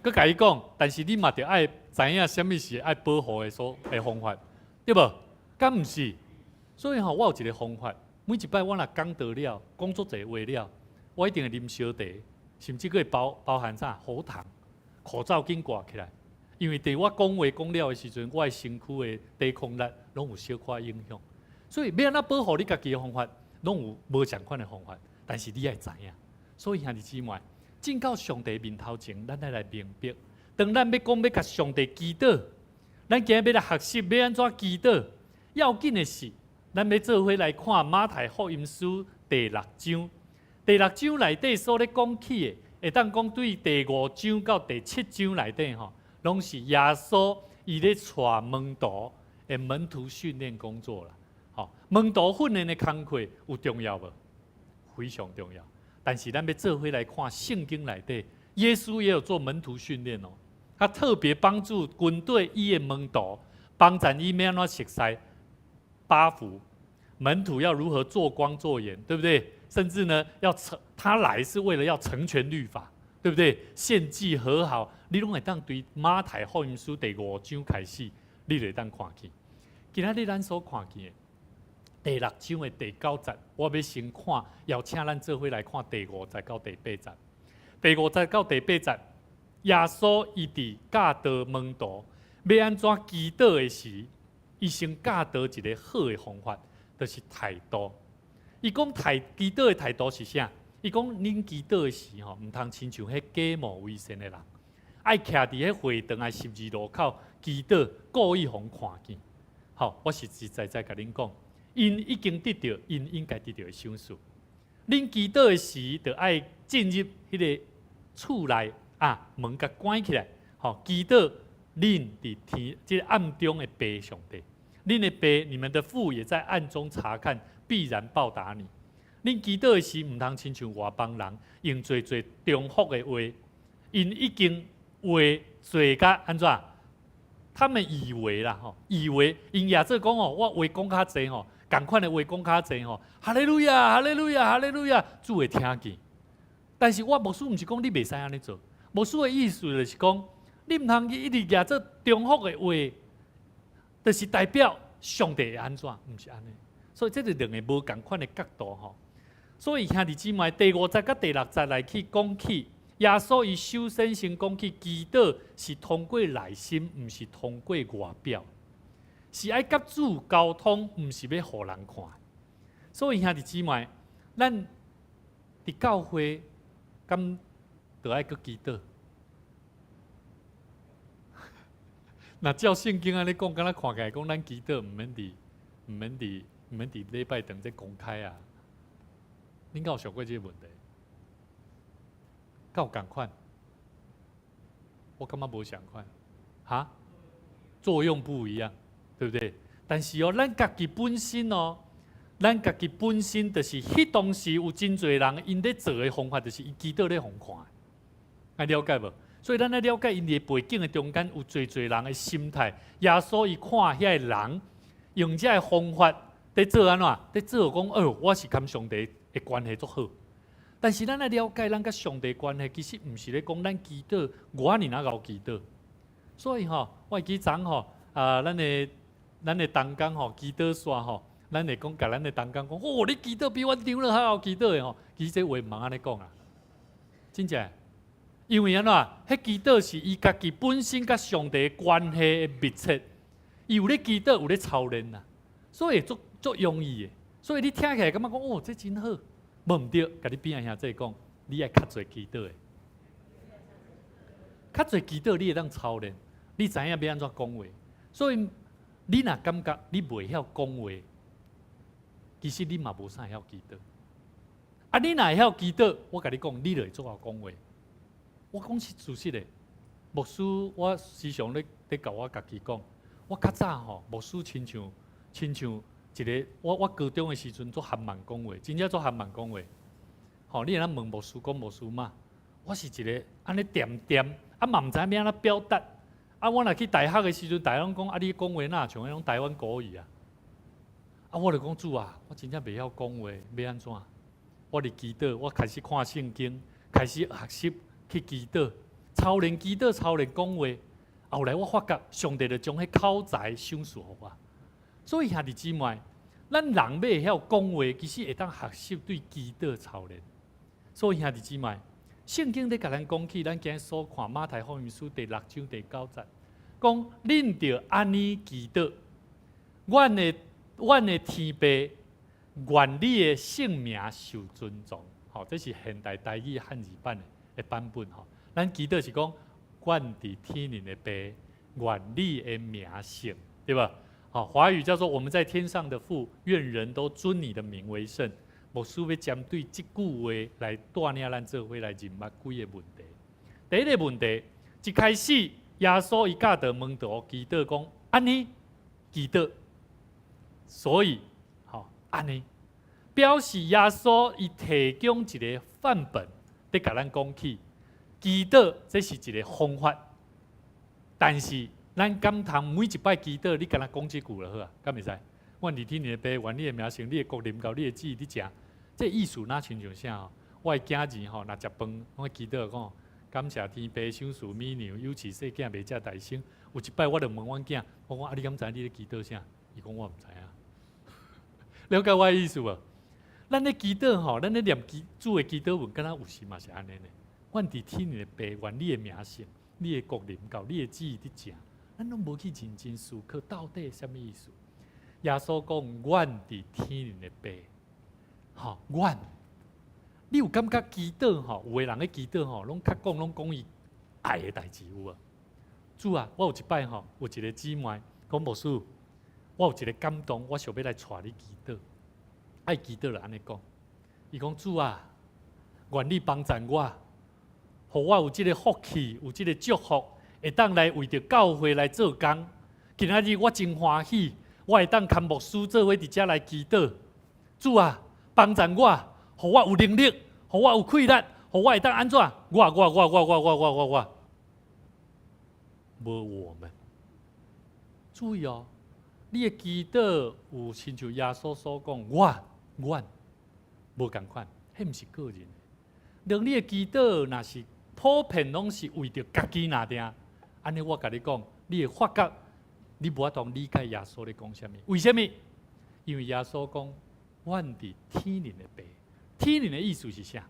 閣共伊講，但是你嘛著愛知影啥物是愛保護的所的方法，對無？敢毋是？所以吼，我有一個方法，每一擺我若講道了，講足濟話了，我一定會啉燒茶，甚至閣會包含啥喉糖，口罩緊掛起來，因為佇我講話講了的時陣，我的身軀的抵抗力攏有小可影響。所以欲按怎保護你家己的方法，攏有無仝款的方法，但是你愛知影。所以兄弟姊妹，進到上帝面頭前，咱愛來明白，當咱欲講欲共上帝祈禱，咱今日欲來學習欲按怎祈禱，要緊的是，咱欲做伙來看馬太福音書第六章，第六章內底所咧講起的，會當講對第五章到第七章內底吼，攏是耶穌伊咧帶門徒的門徒訓練工作啦。吼，門徒訓練的工課有重要無？非常重要。但是咱欲做伙來看聖經內底，耶穌也有做門徒訓練哦。他特別幫助軍隊伊的門徒，幫助伊欲按怎熟似八福，門徒要如何做光做鹽，對不對？甚至呢，要成他來是為了要成全律法，對不對？獻祭和好，你攏會當對馬太福音書第五章開始，你就會當看見。今仔日咱所看見的第六章的第九節，我欲先看，邀請咱做伙來看第五節到第八節。第五節到第八節，耶穌伊佇教導門徒欲按怎祈禱的時，伊先教導一個好的方法，就是態度。伊講態祈禱的態度是啥？伊講恁祈禱的時吼，毋通親像彼假冒為善的人，愛徛佇彼會堂的十字路口祈禱，故意予人看見。好，我實實在在共恁講，𪜶已經得著𪜶應該得著的賞賜。恁祈禱的時，著愛進入彼个厝內啊，門共關起來，吼，祈禱恁佇天這個暗中的父上帝，恁的父，你們的父也在暗中察看，必然報答你。恁祈禱的時，毋通親像外邦人，用濟濟重複的話，𪜶已經話濟甲按怎？他們以為啦，吼，以為𪜶也做講哦，我話講較濟吼，仝款的話講較濟吼，哈利路亞，哈利路亞，哈利路亞，主會聽見。但是我牧師毋是講你袂使按呢做，牧師的意思就是講，你毋通去一直舉做重複的話，就是代表上帝會按怎？毋是按呢。所以這是兩个無仝款的角度吼。所以兄弟姊妹，第五節佮第六節來去講起，耶穌伊首先先講起祈禱是通過內心，毋是通過外表，是愛佮主溝通，毋是欲予人看。所以兄弟姊妹，咱佇教會敢著愛閣祈禱？若照聖經按呢講，敢若看起來講咱祈禱毋免佇禮拜堂這公開啊？恁敢有想過這個問題？敢有仝款？我感覺無仝款，哈？作用不一樣，對不對？但是哦，咱家己本身哦，咱家己本身就是彼當時有真濟人，𪜶咧做的方法就是伊祈禱咧予人看，愛了解無？所以咱愛了解𪜶佇背景的中間有濟濟人的心態。耶穌伊看遐个人用這个方法佇做按怎？佇做講，哎喲，我是佮上帝的關係足好。但是咱愛了解，咱佮上帝關係其實毋是咧講咱祈禱，我爾仔𠢕祈禱。所以吼，我會記昨吼，啊，咱的同工吼，祈禱煞吼，咱會講共咱的同工講，哦，你祈禱比阮長老較𠢕祈禱的吼。其實這話毋通按呢講啊，真正。因為按怎？彼祈禱是伊家己本身佮上帝關係的密切，伊有咧祈禱，有咧操練啦，所以足足容易的。所以你聽起來感覺講哦，這真好，無毋對，共你邊仔兄弟講，你愛較濟祈禱的，較濟祈禱你會當操練，你知影欲按怎講話。所以你若感覺你袂曉講話，其實你嘛無啥會曉祈禱。啊，你若會曉祈禱，我共你講，你就會足𠢕講話。我講是事實的，牧師，我時常咧共我家己講，我較早吼，牧師親像一个，我高中的時陣足含慢講話，真正足含慢講話。吼，你會當問牧師講牧師嘛？我是一个按呢恬恬，啊嘛毋知影欲按怎表達。啊，我若去大學的時陣，大家攏講啊，你講話若像彼種台灣國語啊？啊，我就講主啊，我真正袂曉講話，欲按怎？我佇祈禱，我開始看聖經，開始學習去祈禱，操練祈禱，操練講話。後來我發覺，上帝就將彼口才賞賜予我。所以兄弟姊妹，咱人欲會曉講話，其實會當學習對祈禱操練。所以兄弟姊妹，聖經咧共咱講起，咱今日所看馬太福音書第六章第九節，講恁著按呢祈禱，阮的天父，願你的聖名受尊崇。吼，這是現代台語漢字版的版本吼。咱祈禱是講，阮佇天頂的父，願你的名聖，對吧？好，華語叫做我們在天上的父，願人都尊你的名為聖。牧師欲針對這句話來帶領咱做伙來認捌幾个問題。第一个問題，一開始耶穌伊教導門徒祈禱講，按呢祈禱，所以吼按呢表示耶穌伊提供一个範本，佇共咱講起祈禱，這是一个方法。但是咱敢通每一擺祈禱，你干焦講這句就好啊？敢會使？阮佇天頂的父，願你的名聖，你的國臨到，你的旨意佇成。這意思若親像啥吼？我的囝兒吼，若食飯，我祈禱講感謝天父賞賜米糧，有飼細囝袂食大牲。有一擺我就問阮囝，我講啊，你敢知你咧祈禱啥？伊講我毋知影。了解我的意思無？咱咧祈禱吼，咱咧念祈主的祈禱文，敢若有時嘛是按呢呢。阮佇天頂的父，願你的名聖，你的國臨到，你的旨意佇成。咱攏無去認真思考到底啥物意思。耶穌講：阮佇天頂的父，吼，阮，你有感覺祈禱吼？有的人咧祈禱吼，攏較講攏講伊愛的代誌有無？主啊，我有一擺吼，有一个姊妹講牧師，我有一个感動，我想欲來帶你祈禱。愛祈禱就按呢講，伊講主啊，願你幫贊我，予我有這个福氣，有這个祝福，會當來為著教會來做工。今仔日我真歡喜，我會當牽牧師做伙佇遮來祈禱。主啊，幫贊我，予我有能力，予我有氣力，予我會當按怎？我我我我我我我我我，無我們。注意哦，你的祈禱有親像耶穌所講，我阮無仝款，彼毋是個人的。當你的祈禱若是普遍攏是為著家己爾定，按呢我共你講，你會發覺你無法度理解耶穌咧講啥物。為啥物？因為耶穌講，阮佇天頂的父。天頂的意思是啥？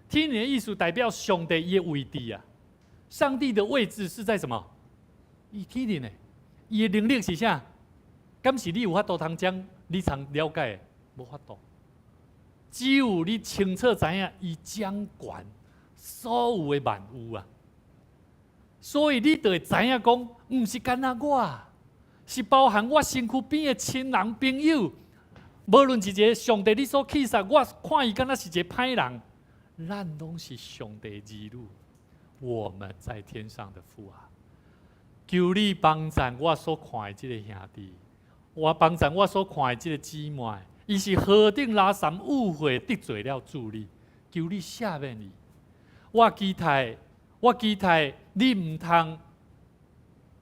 天頂的意思代表上帝伊的位置啊。上帝的位置是在什麼？伊天頂的，伊的能力是啥？敢是你有法度通將你通了解的？無法度。只有你清楚知影，伊掌權所有的萬有啊。所以你就會知影講，毋是干焦我，是包含我身軀邊的親人朋友。無論是一个上帝，你所棄殺，我看伊敢若是一个歹人，咱攏是上帝兒女。我們在天上的父啊，求你幫贊我所看的這个兄弟，我幫贊我所看的這个姊妹，伊是何等拉三誤會得罪了主你，求你赦免伊。我期待，我期待你毋通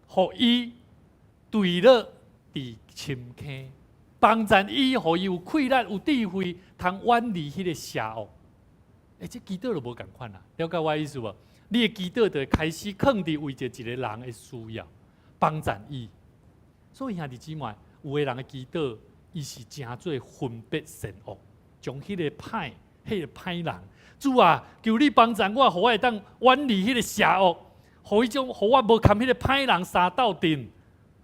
予伊墜落佇深坑，幫贊伊，予伊有氣力、有智慧，通遠離彼个邪惡。欸，這祈禱就無仝款啦，了解我意思無？你的祈禱就會開始囥佇為著一个人的需要，幫贊伊。所以兄弟姊妹，有的人的祈禱，伊是誠做分別善惡，將彼个歹彼个歹人。主啊，求你幫助我，予我會當遠離彼个邪惡，予彼種，予我無共彼个歹人相鬥陣。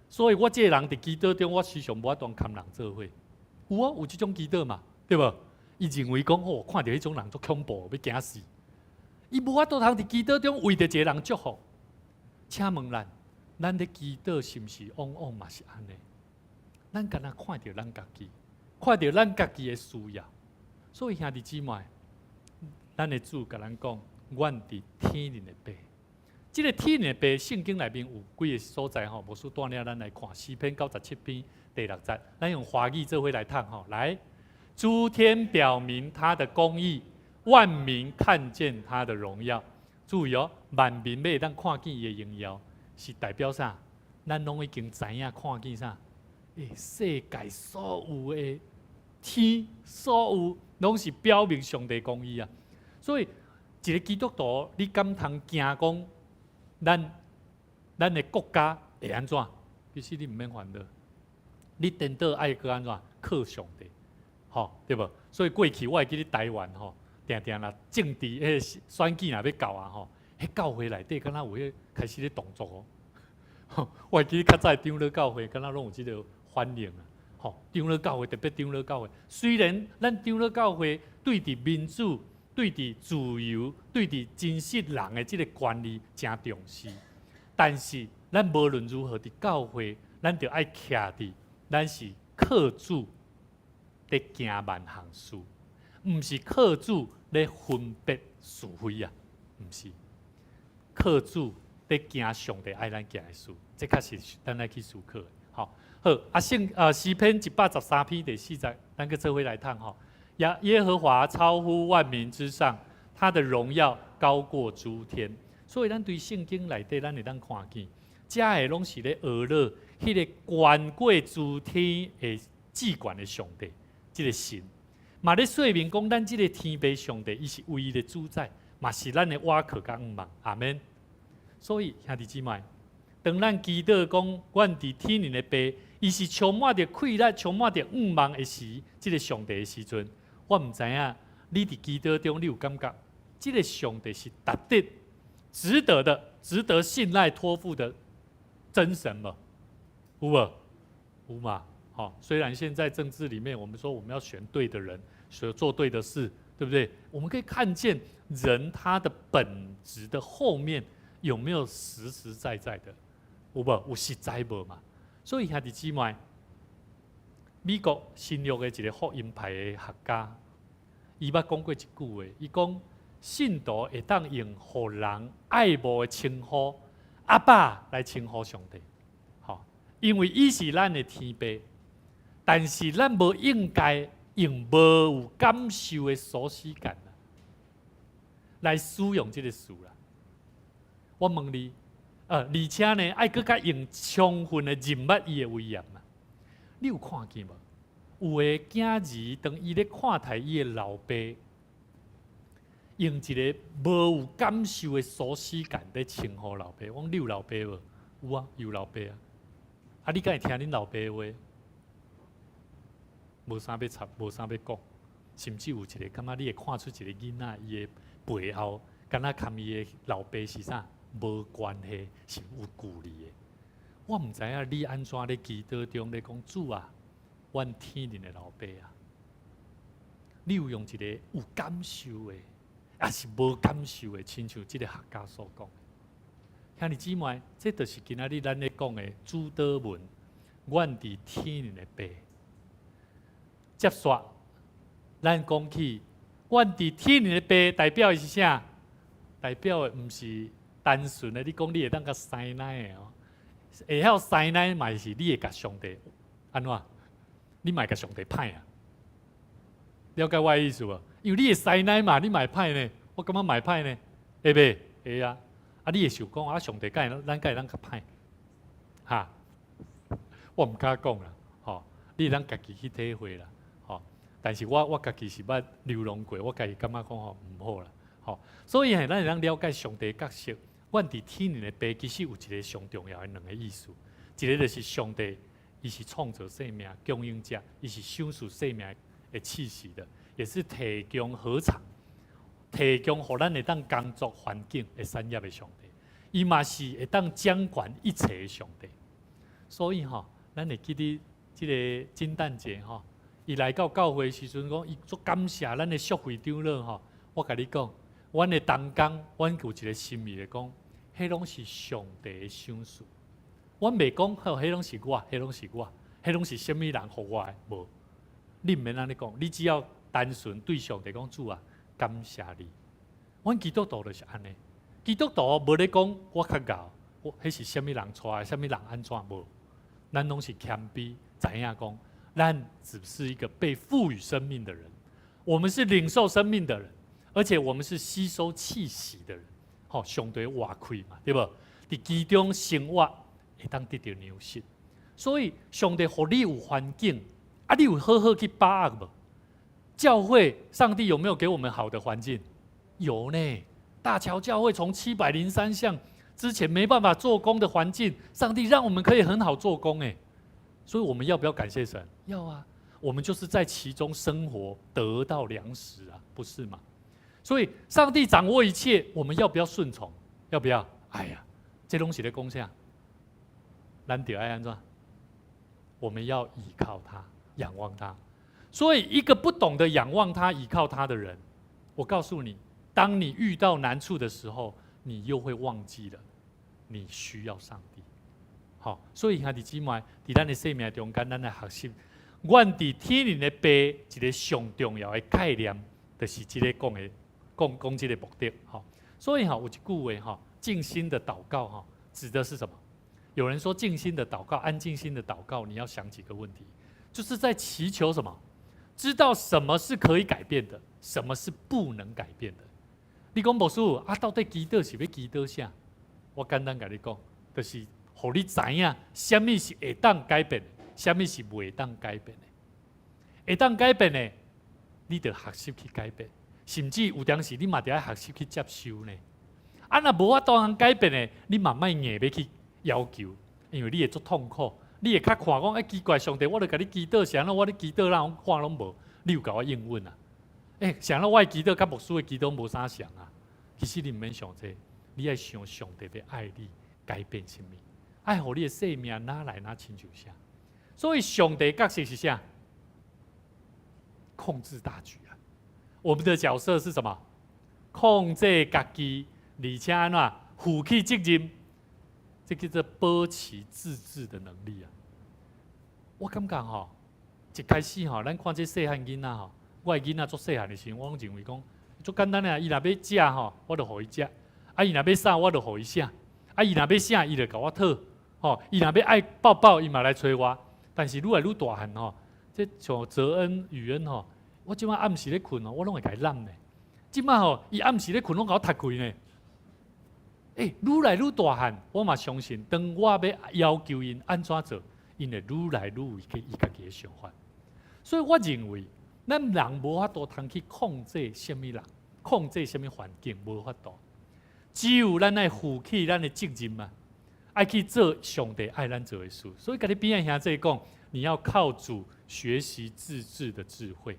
所以我這個人佇祈禱中，我時常無法度共人做伙。有啊，有這種祈禱嘛，對無？伊認為講，吼，看著彼種人足恐怖，欲驚死。伊無法度通佇祈禱中為著一个人祝福。請問咱，咱咧祈禱是毋是往往嘛是按呢？咱敢若看著咱家己，看著咱家己的需要。所以兄弟姊妹，咱的主共咱講，阮佇天靈的爸。這个天靈的爸，聖經內面有幾个所在吼，無需帶領咱來看詩篇97篇第六節，咱用華語做伙來讀吼。來，諸天表明他的公義，萬民看見他的榮耀。注意哦，萬民欲當看見伊的榮耀，是代表啥？咱攏已經知影看見啥？世界所有的天，所有攏是表明上帝公義啊！所以，一个基督徒，你敢通驚講咱的國家會按怎？其實你毋免煩惱，你顛倒愛閣按怎？靠上帝，吼，對無？所以過去我會記得台灣吼，定定若政治彼个選舉若欲到啊吼，彼教會內底敢若有彼開始咧動作哦。我會記得較早長老教會，敢若攏有這个反應啊。吼，長老教會特別長老教會，雖然咱長老教會對佇民主、對佇自由、對佇真實人的這个權利誠重視，但是咱無論如何佇教會，咱著愛徛佇，咱是靠主佇行萬項事，毋是靠主咧分別是非啊，毋是靠主佇行上帝愛咱行的事，這確實咱愛去思考的。吼，好，啊聖啊詩篇113篇第四節，咱閣做伙來讀吼。耶和華超乎萬民之上，他的榮耀高過諸天。所以咱對聖經內底，咱會當看見，遮的攏是咧學了彼个懸過諸天的至懸的上帝，這个神，嘛咧說明講，咱這个天父上帝，伊是唯一的主宰，嘛是咱的倚靠佮向望。阿門。所以兄弟姊妹，當咱祈禱講，阮佇天靈的爸，伊是充滿著氣力、充滿著向望的時，這个上帝的時陣，我毋知影你佇祈禱中，你有感覺，這个上帝是值得、值得的、值得信賴託付的真神無？有無？有嘛？吼，雖然現在政治裡面，我們說我們要選對的人，所做對的事，對不對？我們可以看見人他的本質的後面有沒有實實在在的？有無？有實在無嘛？所以兄弟姊妹，美國新約的一个福音派的學家，伊捌講過一句話，伊講信徒會當用予人愛慕的稱呼阿爸來稱呼上帝，吼，因為伊是咱的天父，但是咱無應該用無有感受的鎖匙感來使用這个詞啦。我問你，而且呢，愛閣較用充分的認捌伊的威嚴嘛？你有看見無？有的囝兒當伊咧看待伊的老爸，用一个無有感受的鎖匙感咧稱呼老爸。我講你有老爸無？有啊，有老爸啊。啊，你敢會聽恁老爸話？無啥欲插，無啥欲講，甚至有一个感覺你會看出一个囡仔，伊的背後敢若共伊的老爸是啥？無關係，是有距離的。我毋知影你按怎咧祈禱中咧講主啊，阮天靈的老爸啊，你有用一个有感受的，抑是無感受的，親像這个學家所講的。兄弟姊妹，這就是今仔日咱咧講的主禱文，阮佇天靈的爸。接續，咱講起，阮佇天靈的爸代表的是啥？代表的毋是單純的，你講你會當共師奶的哦，會曉師奶嘛是你會共上帝按怎？你嘛會共上帝歹啊？了解我的意思無？因為你會師奶嘛，你嘛會歹呢？我感覺嘛會歹呢，會袂？會啊！啊，你會想講啊，上帝敢會咱敢會當較歹？哈？我毋敢講啦，吼！你會當家己去體會啦，吼！但是我家己是捌流浪過，我家己感覺講吼毋好啦，吼！所以嘿，咱會當了解上帝角色。阮佇天靈的爸其實有一个上重要的兩个意思，一个就是上帝，伊是創造生命、供應者，伊是賞賜生命的賜予的，也是提供禾場，提供予咱會當工作環境的產業的上帝。伊嘛是會當掌管一切的上帝。所以吼，咱會記得這个金蛋節吼，伊來到教會時陣講，伊足感謝咱的淑惠長老吼。我共你講，阮的同工，阮有一个心意來講，彼攏是上帝的賞賜。阮袂講吼，彼攏是我，彼攏是我，彼攏是啥物人予我的？無，你毋免按呢講，你只要單純對上帝講，主啊，感謝你。阮基督徒就是按呢，基督徒無咧講我較𠢕，我彼是啥物人帶，啥物人按怎無？咱攏是謙卑，知影講，咱只是一個被賦予生命的人，我們是領受生命的人，而且我們是吸收氣息的人。吼，上帝活氣嘛，對無？佇其中生活會當得著糧食，所以上帝予你有環境，啊，你有好好去把握無？教會，上帝有沒有給我們好的環境？有呢。大橋教會從703巷之前沒辦法做工的環境，上帝讓我們可以很好做工哎，所以我們要不要感謝神？要啊，我們就是在其中生活，得到糧食啊，不是嗎？所以上帝掌握一切，我們要不要順從？要不要？哎呀，這攏是咧講啥？咱著愛按怎？我們要倚靠他，仰望他。所以，一個不懂得仰望他、倚靠他的人，我告訴你，當你遇到難處的時候，你又會忘記了你需要上帝。好，所以兄弟姊妹，佇咱的生命中間，咱來學習，願佇天靈的爸一個上重要的概念，就是這個講的，講講這個目的。好，所以哈，有一句話哈，靜心的禱告哈，指的是什麼？有人說靜心的禱告、安靜心的禱告，你要想幾個問題，就是在祈求什麼？知道什麼是可以改變的，什麼是不能改變的。你講牧師啊，到底祈禱是欲祈禱啥？我簡單共你講，就是予你知影，啥物是會當改變的，啥物是袂當改變的。會當改變的，你著學習去改變，甚至有當時你嘛著愛學習去接受呢。啊，若無法度通改變的，你嘛莫硬欲去要求，因為你會足痛苦，你會較看講，欸，奇怪，上帝，我著共你祈禱，是按怎我咧祈禱，哪看攏無，你有共我應允啊？欸，是按怎我的祈禱佮牧師的祈禱無啥仝啊？其實你毋免想這個，你愛想上帝欲愛你改變啥物，愛予你的生命哪來哪親像啥？所以上帝角色是啥？控制大局啊！我們的角色是什麼？控制家己，而且按怎負起責任，這叫做保持自制的能力啊！我感覺吼，一開始吼，咱看這細漢囡仔吼，我的囡仔足細漢的時陣，我攏認為講足簡單的啊，伊若欲食吼，我就予伊食；啊，伊若欲啥，我就予伊啥；啊，伊若欲啥，伊就共我討。吼，伊若欲愛抱抱，伊嘛來揣我。但是愈來愈大漢吼，這像澤恩、宇恩吼，我這擺暗時咧睏吼，我攏會共伊攬呢。這擺吼，伊暗時咧睏，攏共我踢開呢。欸，愈來愈大漢，我嘛相信，當我欲要求𪜶按怎做，𪜶會愈來愈有伊家己的想法。所以我認為，咱人無法度通去控制啥物人，控制啥物環境，無法度。只有咱愛負起咱的責任嘛，愛去做上帝愛咱做的事。所以，共你邊仔兄弟講，你要靠主學習自制的智慧，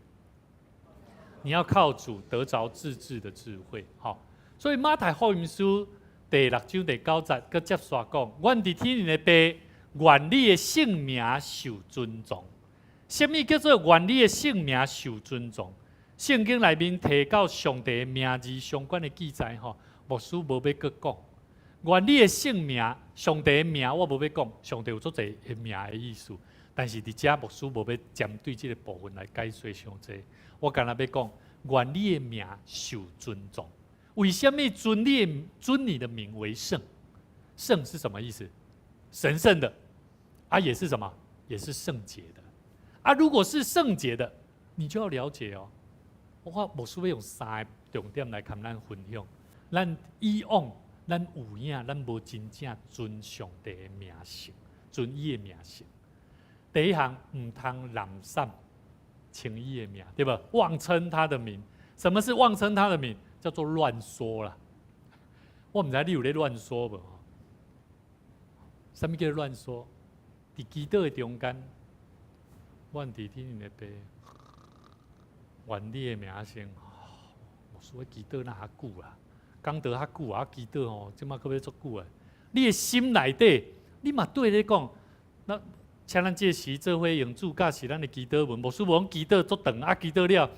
你要靠主得著自制的智慧。好，所以馬太福音書第六章第九節，閣接續講：願佇天靈的爸，願你的聖名受尊崇。啥物叫做願你的聖名受尊崇？聖經內面提到上帝的名字相關的記載，吼，牧師無欲閣講。願你的聖名，上帝的名，我無欲講。上帝有足濟的名的意思，但是佇遮牧師無欲針對這個部分來解說傷濟。我干焦欲講，願你的名受尊崇。為啥物尊你的尊你的名為聖？聖是什麼意思？神聖的，啊，也是什麼？也是聖潔的。啊，如果是聖潔的，你就要了解哦。我牧師欲用三個重點來共咱分享。咱以往咱有影，咱無真正尊上帝的名聖，尊伊的名聖。第一項，毋通濫散稱伊的名，對無？妄稱他的名。什麼是妄稱他的名？叫做亂說啦。我毋知你有咧亂說無？啥物叫做亂說？佇祈禱的中間，願佇天靈的爸。願你的名聖。牧師，我祈禱哪較久啊？講道較久啊，祈禱吼，這馬閣欲足久啊。你的心內底，你嘛對咧講，那請咱這時做伙用主教示咱的祈禱文。牧師無講祈禱足長，啊祈禱了，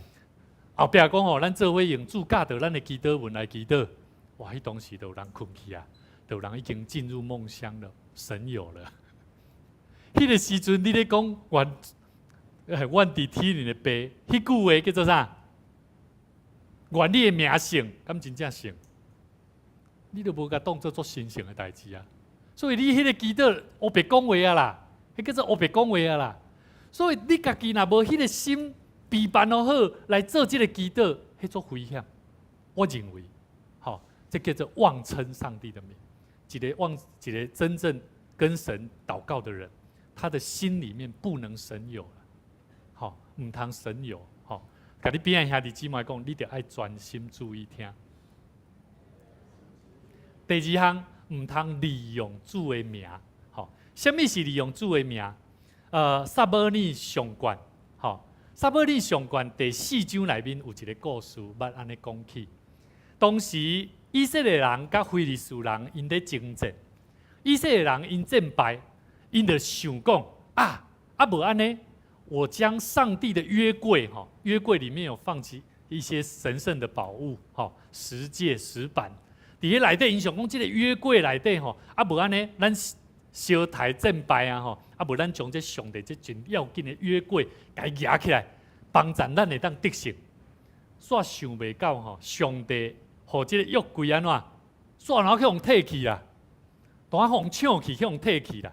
後壁講吼，咱做伙用主教導咱的祈禱文來祈禱。哇！彼當時就有人睏去啊，就有人已經進入夢鄉了，神遊了。彼個時陣，你咧講願願佇天裡的父，彼句話叫做啥？願你的名聖，敢真正聖？你都無共當做做神聖的代誌啊！所以你彼個祈禱烏白講話啊啦，彼叫做烏白講話啊啦。所以你家己若無彼個心備辦好來做這個祈禱，彼足危險。我認為，吼，這叫做妄稱上帝的名。一個真正跟神禱告的人，他的心裡面不能神遊了，吼，毋通神遊，吼。共你邊仔兄弟姊妹講，你著愛專心注意聽。第二項，毋通利用主的名，吼，啥物是利用主的名？撒母耳上卷，吼，撒母耳上卷第四章內面有一個故事，捌按呢講起。當時以色列人佮非利士人𪜶咧爭戰，以色列人𪜶戰敗，𪜶就想講啊，啊無按呢，我將上帝的約櫃，吼，約櫃裡面有放置一些神聖的寶物，吼，十誡石板。佇彼內底，𪜶想講，這個約櫃內底吼，啊無按呢，咱相刣戰敗啊吼，啊無咱將這上帝這真要緊的約櫃共伊舉起來，幫助咱會當得勝。煞想袂到吼，上帝予這個約櫃按怎？煞哪去予提去啦？當予搶去，去予提去啦。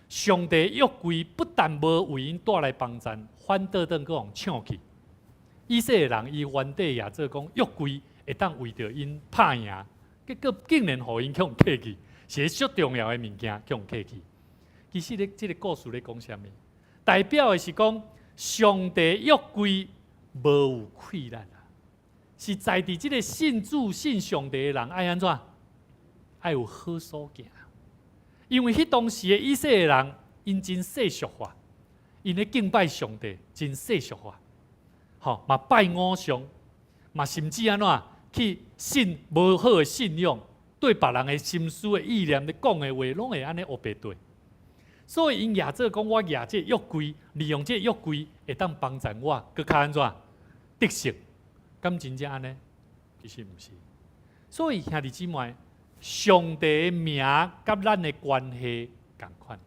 上帝約櫃不但無為𪜶帶來幫助，反倒轉閣予搶去。以色列人伊原底也做講約櫃會當為著𪜶拍贏。結果竟然予𪜶去予提去，是個足重要的物件，去予提去。其實咧，這個故事咧講啥物？代表的是講，上帝約櫃無有氣力啊，是在佇這個信主信上帝的人愛按怎？愛有好所行。因為彼當時的以色列人，𪜶真世俗化，𪜶咧敬拜上帝真世俗化，吼嘛拜偶像，嘛甚至按怎？去信無好的信仰，對別人的心思的意念咧講的話，攏會按呢烏白對。所以𪜶舉做講，我舉這個約櫃，利用這個約櫃會當幫助我，閣較按怎得勝？敢真正按呢？其實毋是。所以兄弟姊妹，上帝的名佮咱的關係仝款。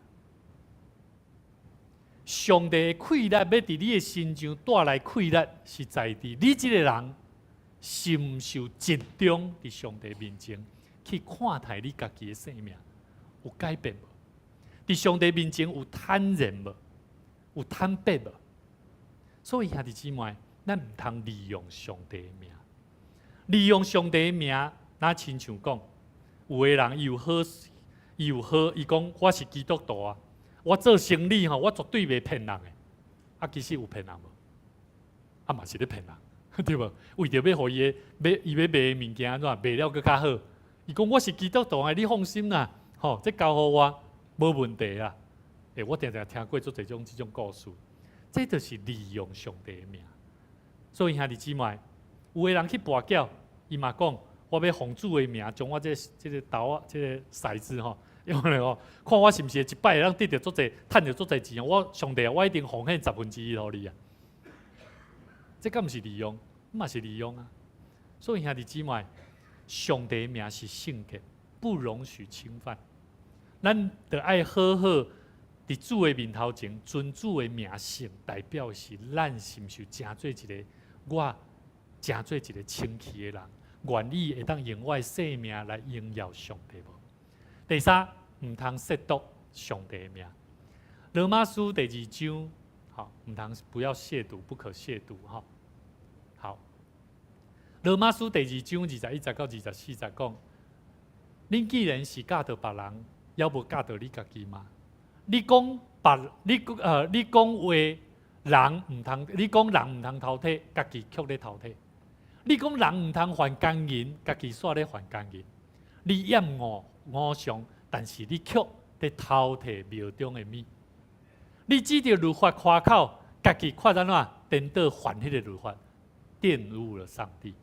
上帝的氣力欲佇你的身上帶來氣力，是在佇你這個人是毋是有集中佇上帝面前去看待你家己的生命，有改變無？佇上帝面前有坦然無？有坦白無？所以兄弟姊妹，咱毋通利用上帝的名，利用上帝的名，若親像講，有的人伊有好，伊有好，伊講我是基督徒啊，我做生理吼，我絕對袂騙人的。啊，其實有騙人無？啊，嘛是咧騙人，對無？為著欲予伊的欲伊欲賣的物件按怎賣了閣較好？伊講我是基督徒啊，你放心啦，吼，這交予我無問題啦。欸，我定定聽過足濟種這種故事，這就是利用上帝的名。所以兄弟姊妹，有的人去跋筊，伊嘛講我欲奉主的名，將我這個豆仔、這個骰子吼，用來吼，看我是毋是一擺會當得著足濟，趁著足濟錢。我上帝啊，我一定奉獻1/10予你啊！這敢毋是利用？嘛是利用啊！所以兄弟姊妹，上帝的名是聖潔，不容許侵犯。咱著愛好好佇主的面頭前，尊主的名聖，代表是咱是毋是成做一個我成做一個清氣的人，願意會當用我的生命來榮耀上帝無？第三，毋通褻瀆上帝的名。羅馬書第二章，好，毋通不要褻瀆，不可褻瀆，哈。好，羅馬書第二章21節到24節講，恁既然是教導別人，猶無教導你家己嗎？你講別，你講話人毋通，你講人毋通偷提，家己卻咧偷提。你講人毋通犯姦淫，家己煞咧犯姦淫。你厭惡偶像，但是你卻佇偷提廟中的物。你指著律法誇口，家己卻按怎顛倒犯彼個律法。玷污了上帝。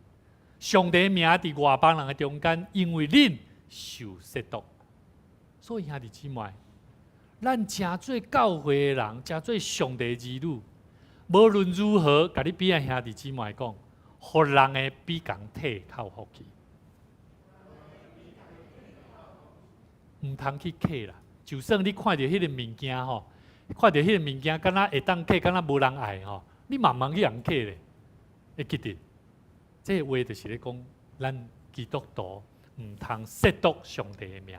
上帝名佇外邦人的中間，因為恁受褻瀆。所以兄弟姊妹，咱成做教會的人，成做上帝兒女，無論如何，共你邊仔兄弟姊妹講，予人的比共體較有福氣，毋通去客啦。就算你看著彼个物件吼，看著彼个物件，敢若會當客，敢若無人愛吼，你嘛毋通去共客咧，會記得？這個話就是咧講，咱基督徒毋通褻瀆上帝的名。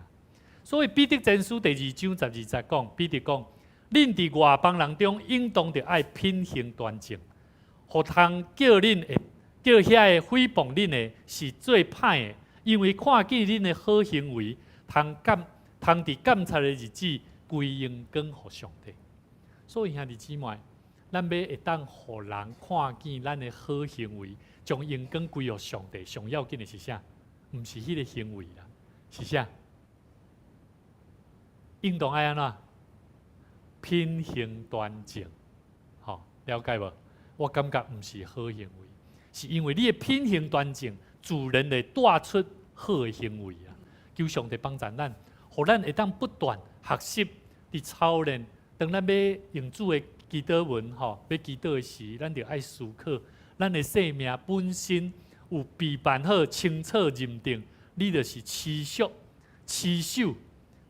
所以彼得前書第二章十二節講，彼得講：恁佇外邦人中，應當著愛品行端正，予通叫恁會叫遐个誹謗恁的是做歹的，因為看見恁的好行為，通感通佇監察的日子歸榮光予上帝。所以兄弟姊妹，咱欲會當予人看見咱的好行為，將榮光歸予上帝，上要緊的是啥？毋是彼个行為啦，是啥？應當愛按怎？品行端正，吼，了解無？我感覺毋是好行為，是因為你的品行端正，自然會帶出好的行為啊！求上帝幫助咱，予咱會當不斷學習佇操練。當咱欲用主的祈禱文吼，欲祈禱的時，咱就愛思考，咱的生命本身有備辦好、清楚認定，你就是持續持守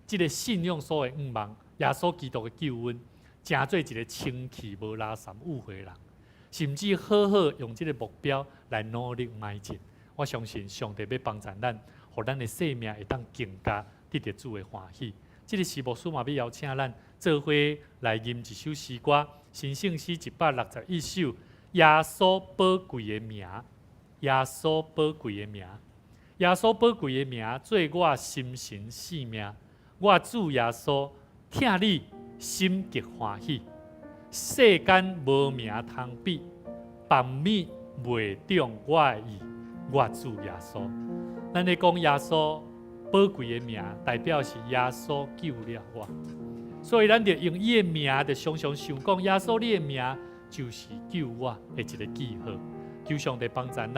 這个信仰所的向望，耶穌基督的救恩，成做一个清氣無垃圾污穢的人，甚至好好用這个目標來努力邁進。我相信上帝欲幫助咱，予咱的生命會當更加得著主的歡喜。這个時牧師嘛欲邀請咱做伙來吟一首詩歌，新聖詩161首，耶穌寶貴的名，耶穌寶貴的名，耶穌寶貴的名，做我心神性命。我主耶穌，疼你心極歡喜，世間無名通比，範物袂中我的意。我主耶穌，咱咧講耶穌寶貴的名，代表是耶穌救了我，所以咱就用伊的名，就常常想講耶穌你的名就是救我的一个記號。求上帝幫助咱，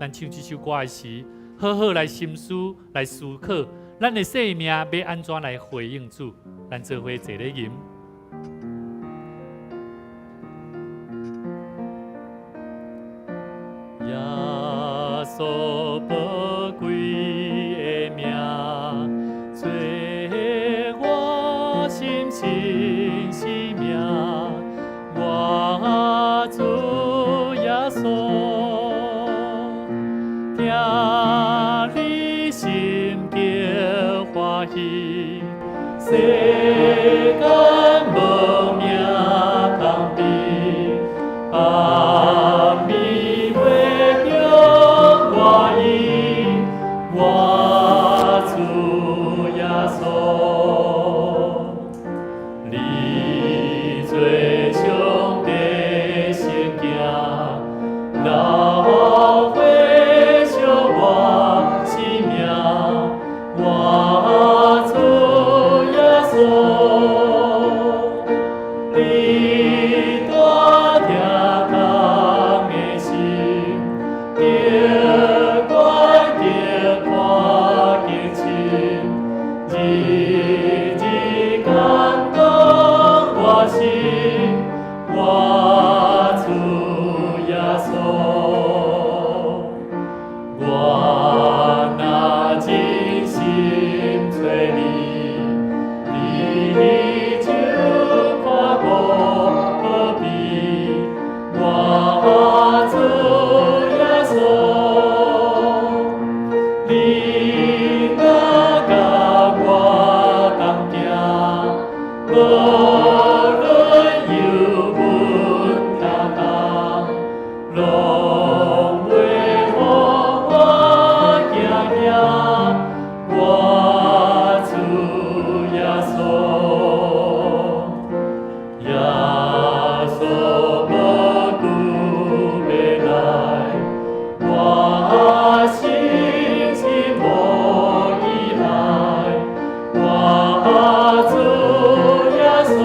咱唱這首歌的時，好好來深思、來思考，咱的生命欲按怎來回應主？咱做伙坐咧吟。耶穌寶貴的名，做我心神性命，我主耶穌，疼你心極歡喜，世間無名通比，範物袂中我意，我主耶穌，你做上帝聖囝，流血贖我性命，我主耶穌，你大疼痛的心，得懸得看更深，日日感動我心，我主耶穌，我若真心揣你，你就看無可比，我主耶穌，你若佮我同行，無論憂鬱疼痛，攏袂予我驚嚇，我主耶穌，耶穌無久欲來，我心情無遺憾，我主耶穌，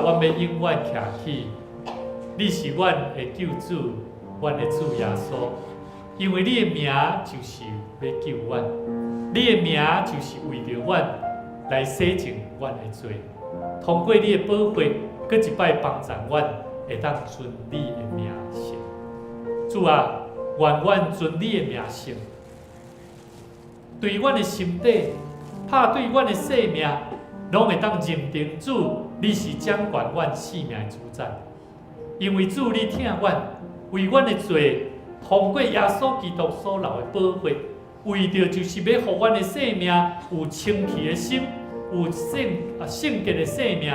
啊，阮欲永遠徛起，你是阮的救主，阮的主耶穌。因為你的名就是欲救阮，你的名就是為著阮來洗淨阮的罪。通過你的寶血，閣一擺幫助阮會當尊你的名聖。主啊，願阮尊你的名聖，對阮的心底，拍對阮的生命，攏會當認定主，你是掌管阮生命的主宰。因為主你疼阮，為阮的罪，通過耶穌基督所流的寶血，為著就是欲予阮的生命有清氣的心，有聖潔的生命，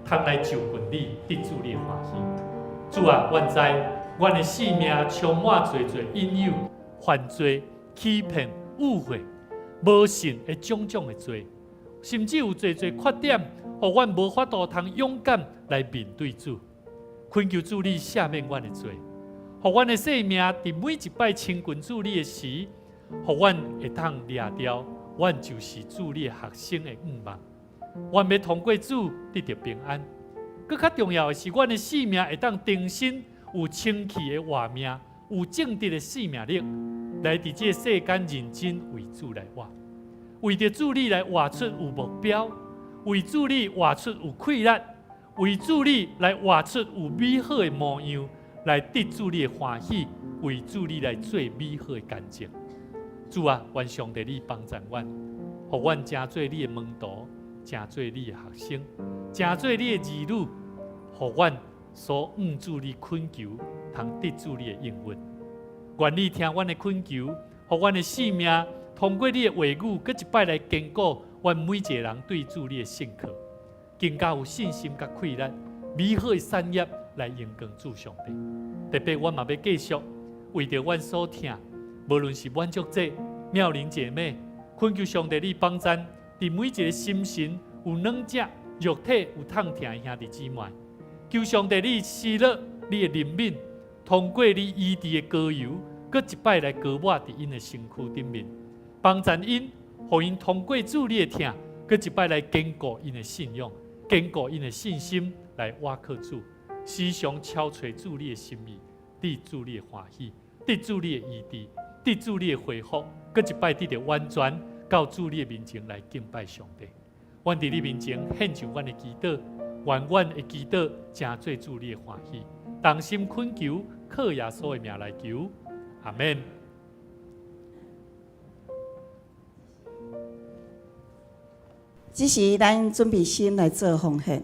通來就近你，得主你的歡喜。主啊，阮知阮的生命充滿濟濟引誘、犯罪、欺騙、誤會、無信的種種的罪，甚至有濟濟缺點，予阮無法度通勇敢來面對主。懇求主你赦免阮的罪，予阮的生命佇每一擺親近主你的時，予阮會當掠著，阮就是主你的學生的願望。阮欲通過主得著平安。閣較重要的是，阮的生命會當重新有清氣的活命，有正直的生命力，來佇這个世間認真為主來活，為著主你來活出有目標，為主你活出有氣力，為主你來活出有美好的模樣，來得主你的歡喜，為主你來做美好的見證。主啊，願上帝你幫助阮，予阮成做你的門徒，成做你的學生，成做你的兒女，予阮所向主你懇求，通得主你的應允。願你聽阮的懇求，予阮的生命通過你的話語，閣一擺來堅固阮每一个人對主你的信靠，更加有信心佮氣力，美好的產業來榮光主上帝。特別阮嘛欲繼續為著阮所疼，無論是滿足節、妙齡姐妹，懇求上帝你幫贊，佇每一个心神有軟弱、肉體有痛疼的兄弟姊妹，求上帝你施落你的憐憫，通過你醫治的膏油，閣一擺來膏抹佇𪜶的身軀頂面，幫贊𪜶，予𪜶通過主你的疼，閣一擺來堅固𪜶的信仰，堅固𪜶的信心，來倚靠主，時常敲揣主你的心意，得主你的歡喜，得主你的醫治，得主你的恢復，閣一擺得著完全到主你的面前來敬拜上帝。阮佇你面前獻上阮的祈禱，願阮的祈禱成做主你的歡喜。同心懇求，靠耶穌的名來求，阿們。這時，咱準備心來做奉獻。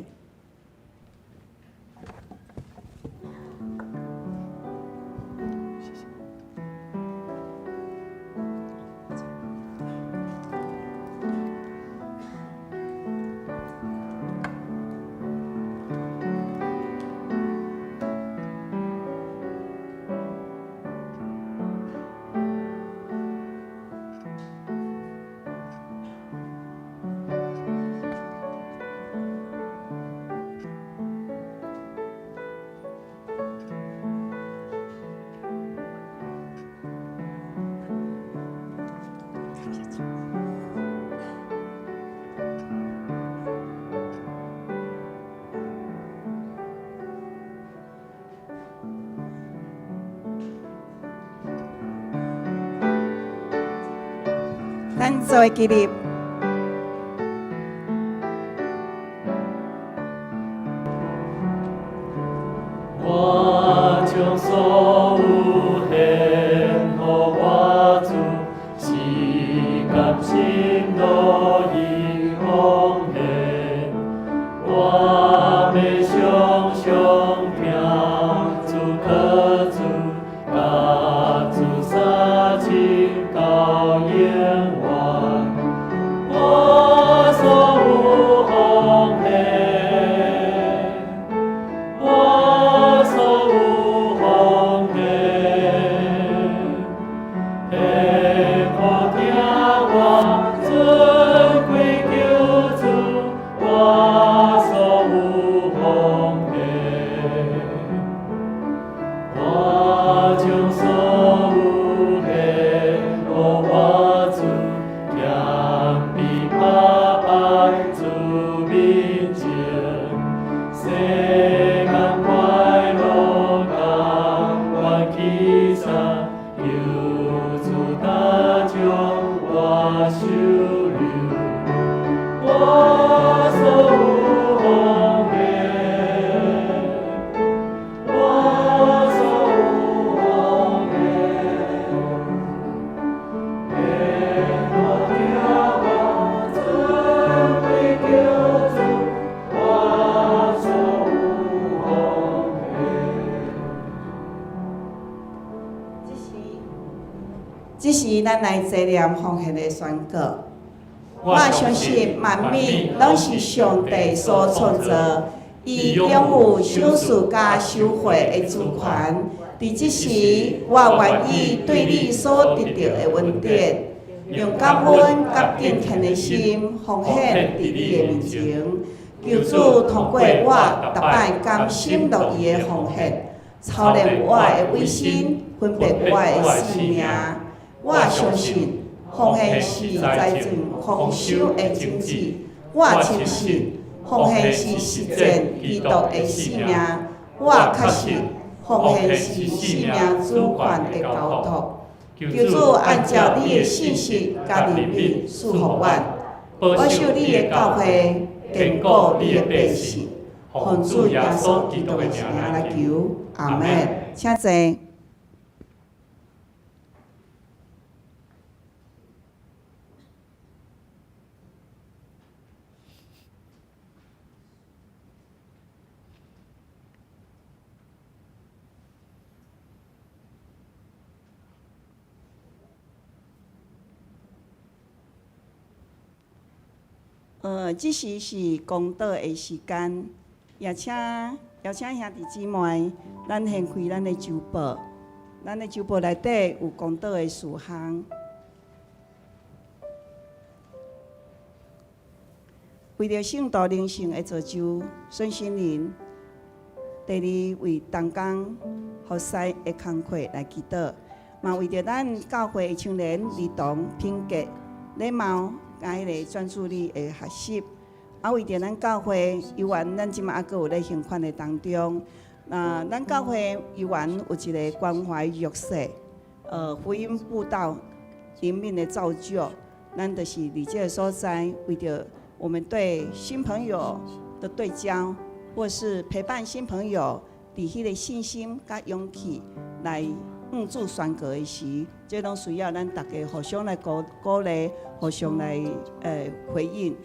咱做伙起立。我將所有獻予我主，是甘心樂意奉獻。我欲常常聽主靠主，佮主相親到永遠。我所有奉獻，我所有奉獻。共快樂，甘願犧牲，求主搭救我收留，我所有奉獻，我所有奉獻，連我疼我尊貴救主，我所有奉獻。這時，這時咱來齊念奉獻的宣告。我相信萬物攏是上帝所創造，伊擁有賞賜佮收回的主權。佇這時，我願意對你所得著的恩典，用感恩佮敬虔的心奉獻佇你的面前。求主通過我逐擺甘心樂意的奉獻，操練我的委身，分別我的性命。我相信奉獻是財政豐收的種子。我深信奉獻是實踐基督的使命。我確信奉獻是生命主權的交託。求主按照你的信實佮憐憫賜予阮，保守你的教會，堅固你的百姓。奉主耶穌基督的名來求，阿門。請坐。這時是公禱的時間，也請邀請兄弟姊妹，咱掀開咱的周報，咱的周報內底有公禱的事項。為著聖徒靈性的造就，孫心靈。第二，為同工服侍的工課來祈禱，嘛為著咱教會的青年兒童品格、禮貌佮彼个專注力的學習，啊，為著咱教會猶原咱這馬猶閣有咧行款的當中，啊，咱教會猶原有一个關懷弱勢，福音佈道靈命的造就，咱就是佇這个所在，為著我們對新朋友的對焦，或是陪伴新朋友佇彼个信心佮勇氣來向主宣告的時，這攏需要咱大家互相來鼓鼓勵，互相來回應。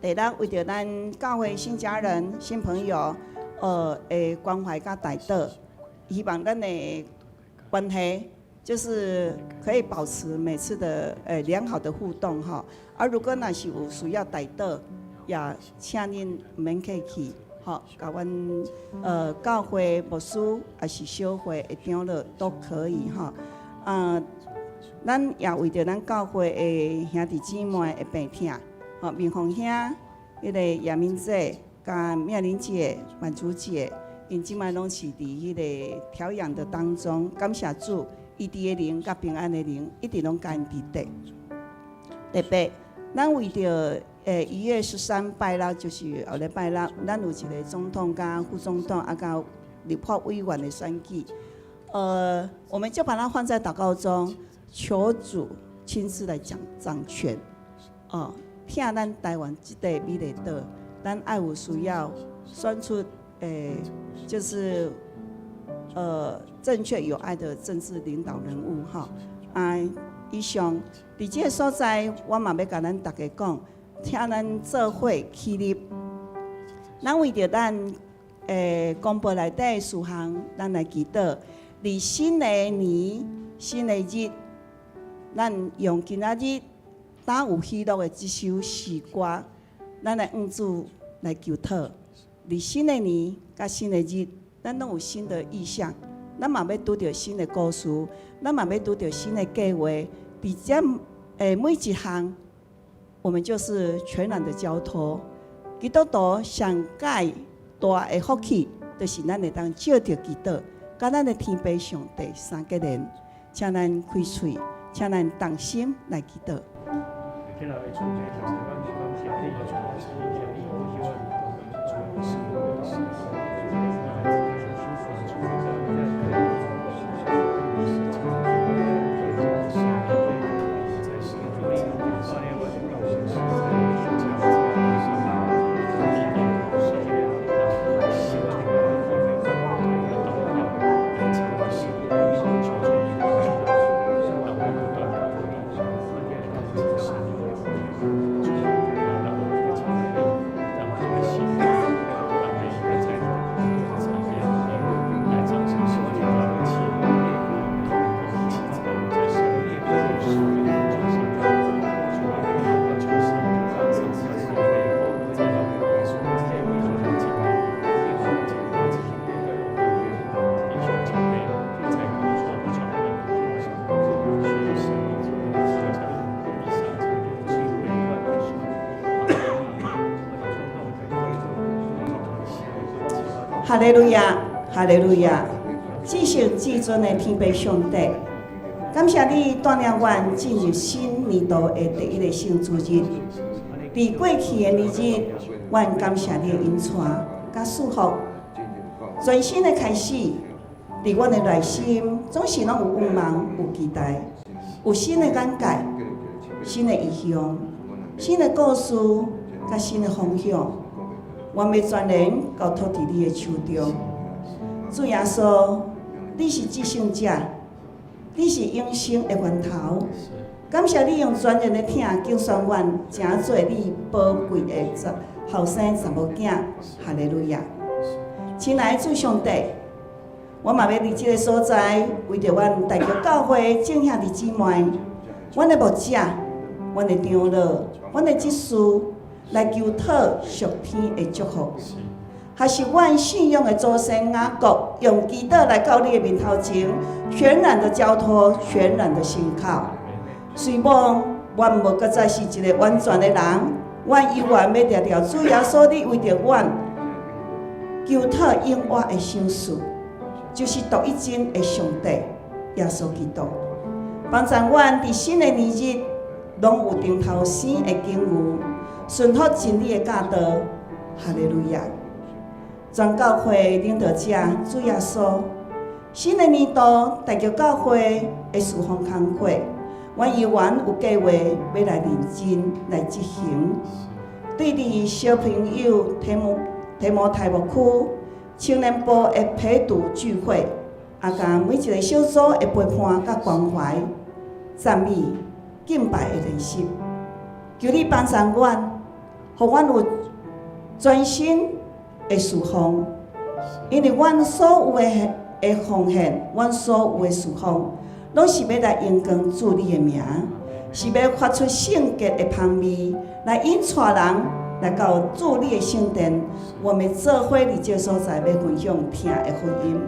第六，為著咱教會新家人、新朋友，的關懷佮代禱，希望咱的關係就是可以保持每次的良好的互動吼。啊，如果若是有需要代禱，也請恁毋免客氣，吼，共阮教會牧師抑是小會的長老都可以吼。啊，咱也為著咱教會的兄弟姊妹的病痛，吼，明鳳兄、彼个葉明姐、佮妙玲姐、滿珠姐，𪜶這擺攏是佇彼个調養的當中，感謝主，醫治的靈佮平安的靈一直攏佮𪜶佇底。特別，咱為著1月13拜六，就是後禮拜六，咱有一个總統佮副總統啊，佮立法委員的選舉。我們就把它放在禱告中，求主親自來掌掌權。哦，疼咱台灣這塊美麗島，咱愛有需要選出就是正確有愛的政治領導人物哈。啊，以上佇這个所在，我嘛欲共咱大家講，請咱做伙起立。咱為著咱公報內底的事項，咱來祈禱。佇新的年、新的日，咱用今仔日當有喜樂的這首詩歌，咱來向主來求討。佇新的年佮新的日，咱攏有新的意向，咱嘛欲拄著新的故事，咱嘛欲拄著新的計劃。佇這每一項，我們就是全然的交託。基督徒上蓋大的福氣，就是咱會當藉著祈禱，佮咱的天父上帝三結連，請咱開喙，請咱同心來祈禱。天父的主，感謝你，感謝你，保守我。哈利路亞，哈利路亞！至聖至尊的天父上帝，感謝你帶領阮進入新年度的第一个聖主日。佇過去的年日，阮感謝你的引帶佮祝福。全新的開始，佇阮的內心總是攏有願望、有期待，有新的眼界、新的異象、新的故事佮新的方向。阮欲全然交託佇你的手中。主耶穌，你是至聖者，你是永生的源頭。感謝你用全然的疼揀選阮，成做你寶貴的後生查某囝。哈利路亞！親愛的主上帝，我嘛欲佇這个所在，為著阮大橋教會眾兄弟姊妹，阮的牧者、阮的長老、阮的執事，來求討屬天的祝福，還是阮信仰的祖先雅各，用祈禱來到你的面頭前，全然的交託，全然的信靠。雖罔阮無閣再是一个完全的人，阮猶原欲定定主耶穌，你為著阮求討永活的賞賜，就是獨一真的上帝耶穌基督，幫助阮佇新的年日，攏有重頭生的境遇。順服真理的教導，哈利路亞！全教會領導者主耶穌，新的年度大橋教會的事奉工課，阮猶原有計劃欲來認真來執行。對佇小朋友提摩太牧區青年部的陪讀聚會，啊，佮每一个小組的陪伴佮關懷、讚美、敬拜的練習，求你幫助阮。予阮有專心的事奉，因為阮所有的奉獻，阮所有的事奉，攏是欲來榮光主你的名，是欲發出聖潔的芳味，來引帶人來到主你的聖殿。我們做伙佇這所在，欲分享疼的福音。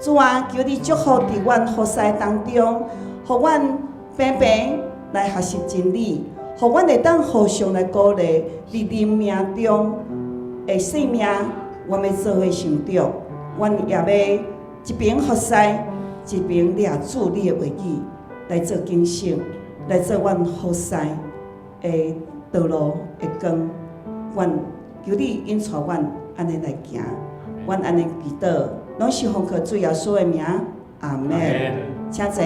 主啊，求你祝福佇阮服侍當中，予阮平平來學習真理。予阮會當互相來鼓勵，佇靈命中的生命，阮欲做伙成長。阮也欲一邊服侍，一邊掠主你的話語來做警醒，來做阮服侍的道路的光。阮求你引帶阮按呢來行，阮按呢祈禱，攏是奉靠主耶穌的名，阿門。請坐。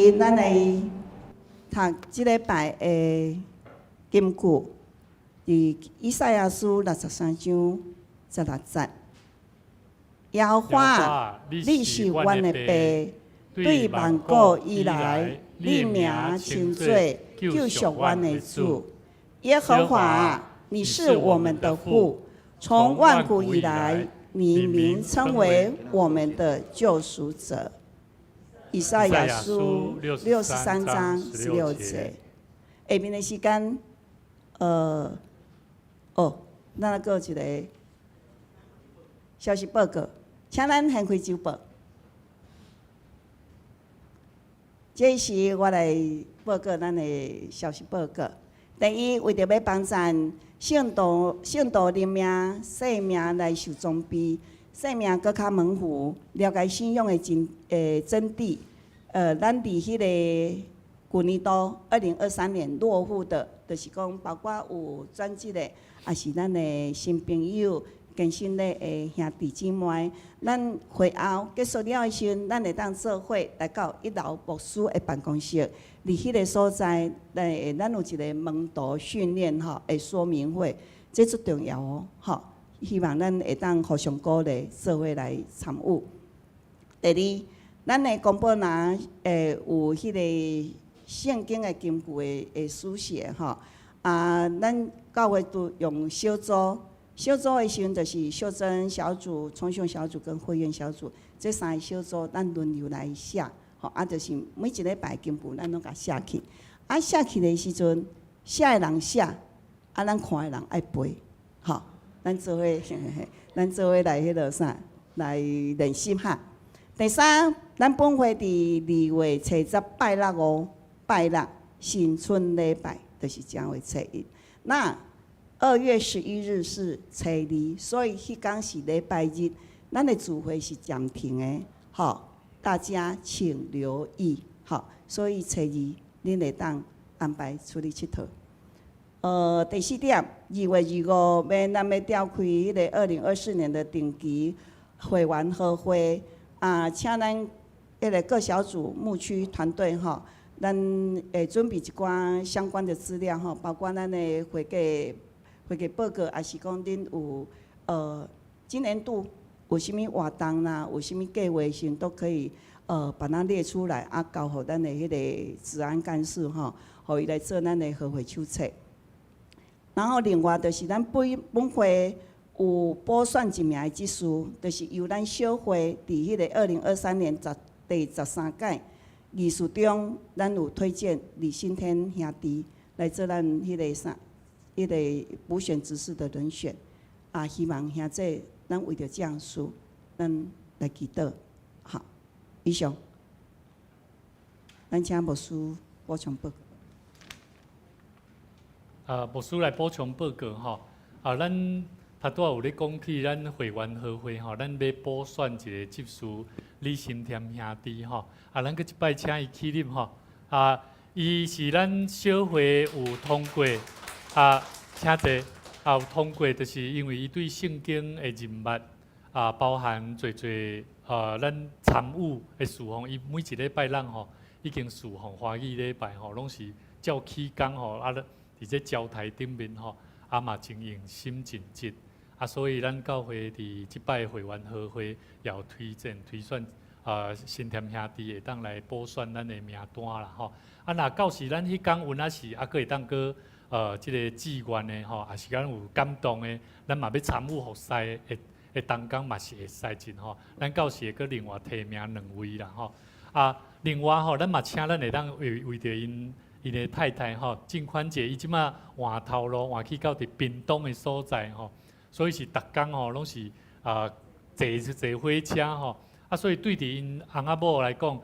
這是咱來讀這禮拜的金句，佇以賽亞書63章16節。耶和華，你是阮的爸，對萬古以來，你名稱做救贖阮的主。耶和華，你是我們的父，從萬古以來，你名稱為我們的救贖者。以賽亞書63章16節。下面的時間，哦，咱閣有一个消息報告，請咱掀開週報。這時我來報告咱的消息報告。第一，為著欲幫贊聖徒靈命、生命來受裝備，生命閣較蒙福，了解信仰的真諦。咱佇彼个舊年度2023年落戶的，就是講包括有轉職的，也是咱的新朋友、堅信禮的兄弟姊妹。咱會後結束了的時陣，咱會當做伙來到一樓牧師的辦公室，佇彼个所在，咱有一个門徒訓練吼的說明會，這足重要哦，吼！希望咱會當互相鼓勵，做伙來參與。第二，咱的公報欄有彼个聖經的金句的書寫吼，啊，咱教會都用小組，小組的時陣就是秀珍小組、崇雄小組跟慧苑小組，這三个小組咱輪流來寫，吼，啊，就是每一禮拜金句咱攏共寫去，啊，寫去的時陣，寫的人寫，啊，咱看的人愛背，吼，咱做伙來彼落啥，來練習哈。第三，咱本會佇2月初十拜六五，拜六新春禮拜，就是正月初一。那2月11日是初二，所以彼工是禮拜日，咱的聚會是暫停的，吼，大家請留意，吼。所以初二恁會當安排出去𨑨迌。第四點，2月25，咱欲召開彼个2024年的定期會員和會，啊，請咱彼个各小組牧區團隊吼，咱會準備一寡相關的資料吼，包括咱的會計報告，抑是講恁有今年度有啥物活動啦，有啥物計劃性都可以把它列出來，啊，交予咱的彼个治安幹事吼，予伊來做咱的和會手冊。然後另外就是咱本會有補選一名的執事，就是由咱小會佇彼个2023年第13屆議事中，咱有推薦李新天兄弟來做咱彼个啥，彼个補選執事的人選。啊，希望兄弟咱為著這樣事，咱來祈禱。好，以上，咱請牧師補充報告。啊，牧師來補充報告吼。啊，咱頭拄仔有咧講起咱會員和會吼，咱欲補選一个執事李新添兄弟吼。啊，咱閣一擺請伊起立吼。啊，伊是咱小會有通過，啊，請坐。啊，有通過，就是因為伊對聖經的認捌，啊，包含濟濟啊，咱參與的事奉，伊每一禮拜咱吼已經事奉華語禮拜吼，攏是照起工吼，啊，佇這醮台頂面吼，啊嘛真用心盡職，啊，所以咱教會佇這擺會員和會也有推薦推選啊，新添兄弟會當來補選咱的名單啦吼。啊，若到時咱彼工有若是啊，閣會當閣這个志願的吼，抑是講有感動的，咱嘛欲參與服侍的，會同工嘛是會使進吼。咱到時會閣另外提名兩位啦吼。啊，另外吼，咱嘛請咱會當為著𪜶的太太吼，鄭寬姐，伊這馬換頭路換去到佇屏東的所在吼，所以是逐工吼攏是啊坐火車吼，啊，所以對佇𪜶翁仔某來講，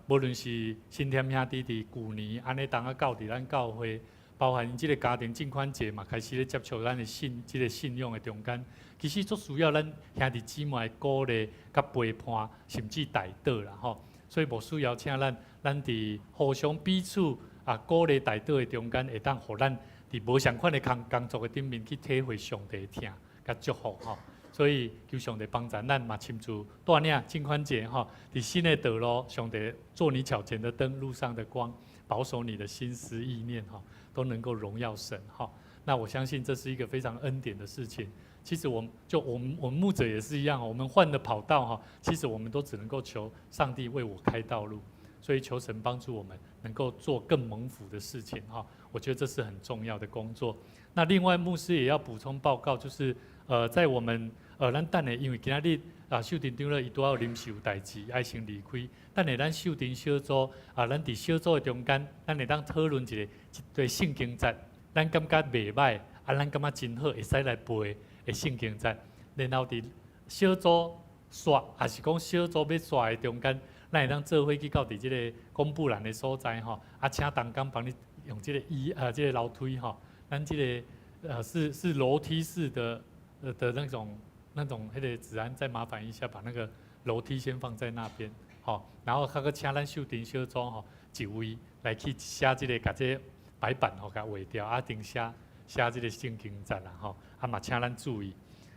無論是新添兄弟佇舊年按呢當仔到佇咱教會，包含𪜶這个家庭鄭寬姐嘛開始咧接觸咱的這个信仰的中間，其實足需要咱兄弟姊妹的鼓勵、佮陪伴，甚至代禱啦吼。所以牧師邀請咱，咱佇互相彼此啊鼓勵代禱的中間，會當予咱佇無仝款的工作的頂面去體會上帝的疼佮祝福吼。所以求上帝幫助咱嘛，親自帶領鄭寬姐吼，佇新的道路，上帝做你腳前的燈，路上的光，保守你的心思意念吼，都能夠榮耀神哈。那我相信這是一個非常恩典的事情。其實我們就我們牧者也是一樣，我們換了跑道哈，其實我們都只能夠求上帝為我開道路，所以求神幫助我們能夠做更蒙福的事情哈。我覺得這是很重要的工作。那另外牧師也要補充報告，就是在我們咱等下因為今仔日啊，秀珍長老伊拄仔有臨時有代誌，愛先離開。等下咱秀珍小組啊，咱佇小組的中間，咱會當討論一下一段聖經節，咱感覺袂䆀，啊，咱感覺真好，會使來背的聖經節。然後佇小組煞，抑是講小組欲煞的中間，咱會當做伙去到佇這个公布欄的所在吼，啊，請同工幫你用這个椅啊，這个樓梯吼，咱這个是樓梯式的那種，彼个子安再麻煩一下，把那個樓梯先放在那邊，吼，然後較閣請咱秀珍小組吼一位來去寫這个，共這个白板吼共畫掉，啊，頂寫寫這个聖經節啦吼，啊嘛請咱注意，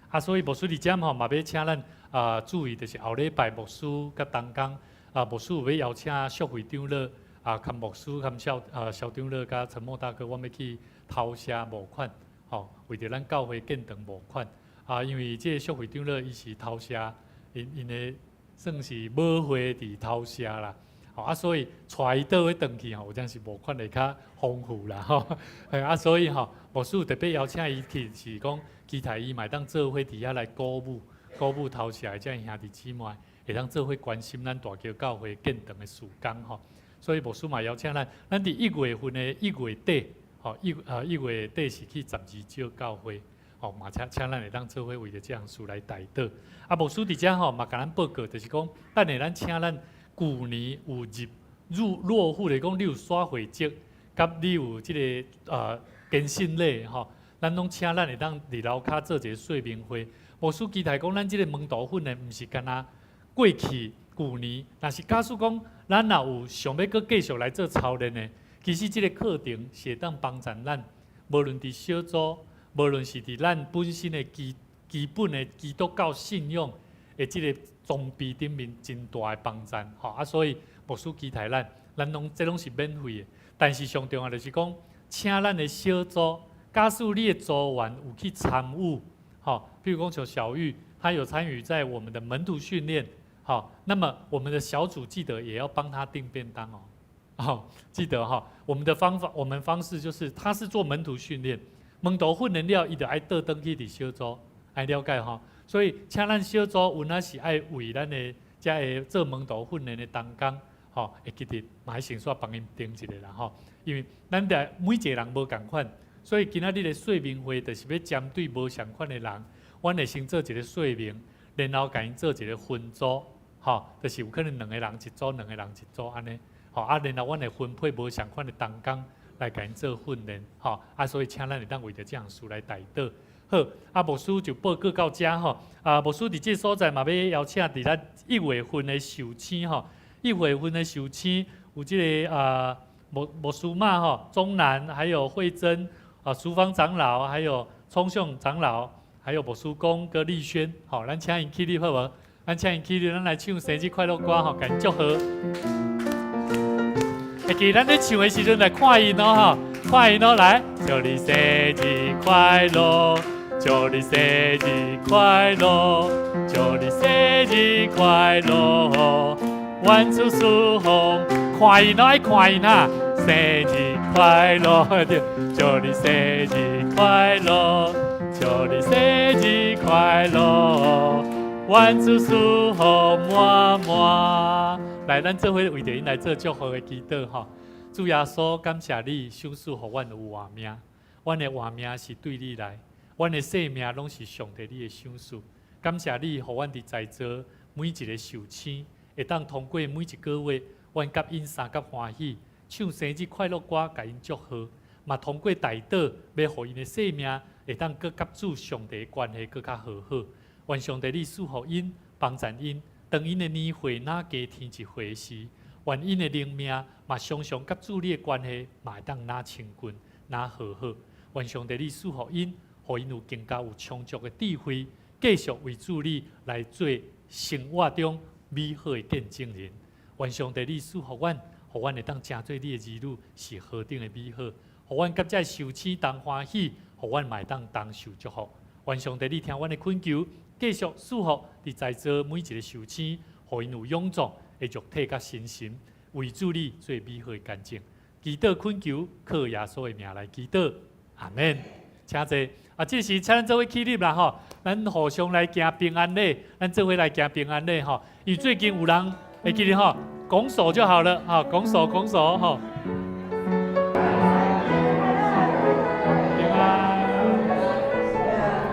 啊，所以牧師佇遮吼嘛欲請咱啊注意，就是後禮拜牧師佮同工啊，牧師有欲邀請淑慧長老啊，兼牧師兼蕭啊蕭長老佮陳莫大哥，阮欲去頭社募款，吼，為著咱教會建堂募款。啊，因為這个淑慧長老伊是頭社，𪜶𪜶的算是母會佇頭社啦，吼啊，所以帶伊倒位轉去吼，有陣時募款會較豐富啦吼，啊，所以吼，牧師特別邀請伊去，是講期待伊嘛會當做伙佇遐來鼓舞、鼓舞頭社的遮兄弟姊妹，會當做伙關心咱大橋教會建堂的事工吼。所以牧師嘛邀請咱，咱佇1月份的一月底，吼一月底是去十二石教會。吼，嘛請請咱會當做伙為著這項事來代禱。啊，牧師佇遮吼嘛共咱報告，就是講，等下咱請咱舊年有入入落戶的，講你有刷會籍，佮你有這个堅信禮吼，咱攏請咱會當佇樓跤做一个說明會。牧師期待講，咱這个門徒訓練毋是干焦過去舊年，若是假使講咱若有想欲閣繼續來做操練的，其實這个課程是會當幫助咱，無論佇小組，無論是佇咱本身的基基本的基督教信仰的這个裝備頂面，真大的幫助，吼啊！所以牧師期待咱，咱攏這攏是免費的。但是上重要就是講，請咱的小組，假使你的組員有去參與，吼，比如講像小玉，他有參與在我們的門徒訓練，好，那麼我們的小組記得也要幫他訂便當哦，好，記得哈，我們的方法，我們方式就是，他是做門徒訓練。門徒訓練了，伊就愛倒轉去佇小組，愛了解吼。所以，請咱小組有哪是愛為咱的遮个做門徒訓練的同工，吼，會記得嘛愛先煞幫𪜶訂一下啦吼。因為咱佇每一个人無仝款，所以今仔日的說明會就是欲針對無相款的人，阮會先做一个說明，然後共𪜶做一个分組，吼，就是有可能兩个人一組，兩个人一組按呢，吼啊，然後阮會分配無相款的同工來共𪜶做訓練，吼啊，所以請咱會當為著這項事來代禱。好，啊，牧師就報告到遮吼。啊，牧師佇這所在嘛欲邀請佇咱一月份的壽星吼，一月份的壽星有這个啊牧師媽吼，鍾南，還有慧珍啊，淑芳長老，還有聰雄長老，還有牧師公佮麗軒，吼，咱請𪜶起立好無？咱請𪜶起立，咱來唱生日快樂歌吼，共𪜶祝賀。會記咱咧唱的時陣來看𪜶哦吼，看𪜶哦來，祝你生日快樂，祝你生日快樂，祝你生日快樂，願主賜福，看𪜶哦愛看𪜶啊，生日快樂，對，祝你生日快樂，祝你生日快樂，願主賜福滿滿。來，咱做伙為著𪜶來做祝福的祈禱吼。主耶穌，感謝你賞賜予阮有活命，阮的活命是對你來，阮的生命攏是上帝你的賞賜。感謝你，予阮佇在座每一个壽星，會當通過每一個月，阮佮𪜶相佮歡喜，唱生日快樂歌，共𪜶祝賀。嘛通過代禱，欲予𪜶的生命會當閣佮主上帝的關係閣較和好。願上帝你賜予𪜶，幫助𪜶。當𪜶的年歲若加添一歲時，願𪜶的靈命嘛常常佮主你的關係嘛會當若親近、若和好。願上帝你賜予𪜶，予𪜶有更加有充足的智慧，繼續為主你來做生活中美好的見證人。願上帝你賜予阮，予阮會當成做你的兒女，是何等的美好。予阮佮這壽星同歡喜，予阮嘛會當同受祝福。願上帝你聽阮的懇求，繼續賜福佇在座每一个壽星，予𪜶有勇壯的肉體佮身心，為主你做美好的見證。祈禱懇求，靠耶穌的名來祈禱，阿門。請坐。啊，這時請咱做伙起立啦吼，咱互相來行平安禮，咱做伙來行平安禮吼。因為最近有人會記得吼，拱手就好了，吼，拱手拱手吼。平安，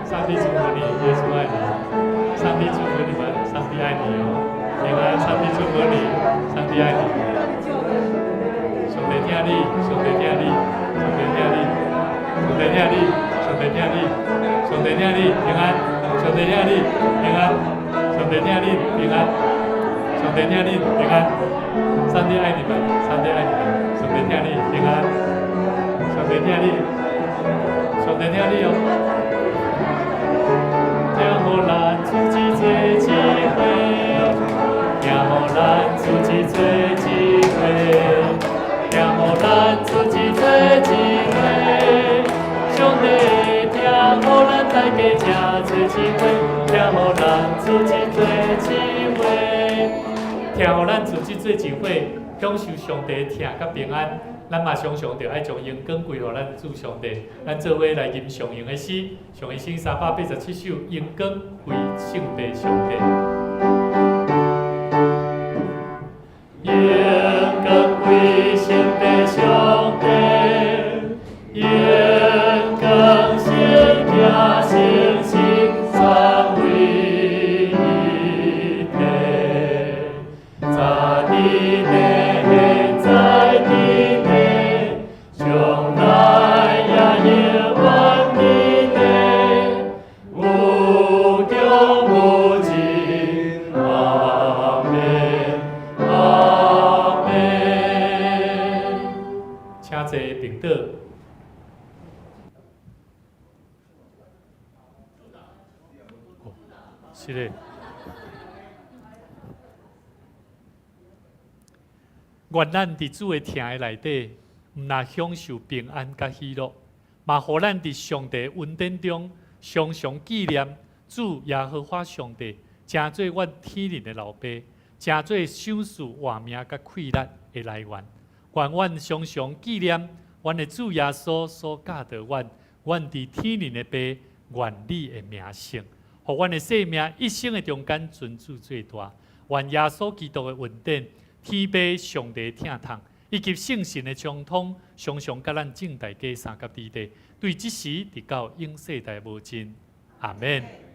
上帝祝福你，耶穌愛你。上帝祝福你們，上帝愛你哦。平安，上帝祝福你，上帝愛你。上帝疼你，上帝疼你，上帝疼你，上帝疼你，上帝疼你，上帝疼你，平安，上帝疼你，平安，上帝疼你，平安，上帝疼你，平安。上帝愛你們，上帝愛你們，上帝疼你，平安，上帝疼你，上帝疼你哦。疼予咱自己做一伙，疼予咱自己做一伙，疼予咱自己做一伙。上帝疼予咱大家這做一伙，疼予咱自己做一伙，疼予咱自己做一伙，享受上帝疼佮平安。咱嘛常常著愛將榮光歸予咱主上帝。咱做伙來吟上榮的詩，上榮詩387首，榮光歸聖父上帝。榮光歸聖父上帝，榮光聖子聖神三位一體，早佇地，現在佇地，將來也永遠佇地，無窮無盡，阿們，阿們。請坐爿倒。哦，是的。願咱佇主的疼的內底，毋但享受平安佮喜樂，嘛予咱佇上帝恩典中，常常紀念主耶和華上帝，成做阮天靈的老爸，成做賞賜活命佮氣力的來源。願阮常常紀念阮的主耶穌所教導阮，阮佇天靈的爸願你的名聖，予阮的生命一生的中間尊主最大。願耶穌基督的恩典、天父上帝疼痛，以及聖神的暢通，常常佮咱眾大家相佮佇底，對這時直到永世代無盡。阿們。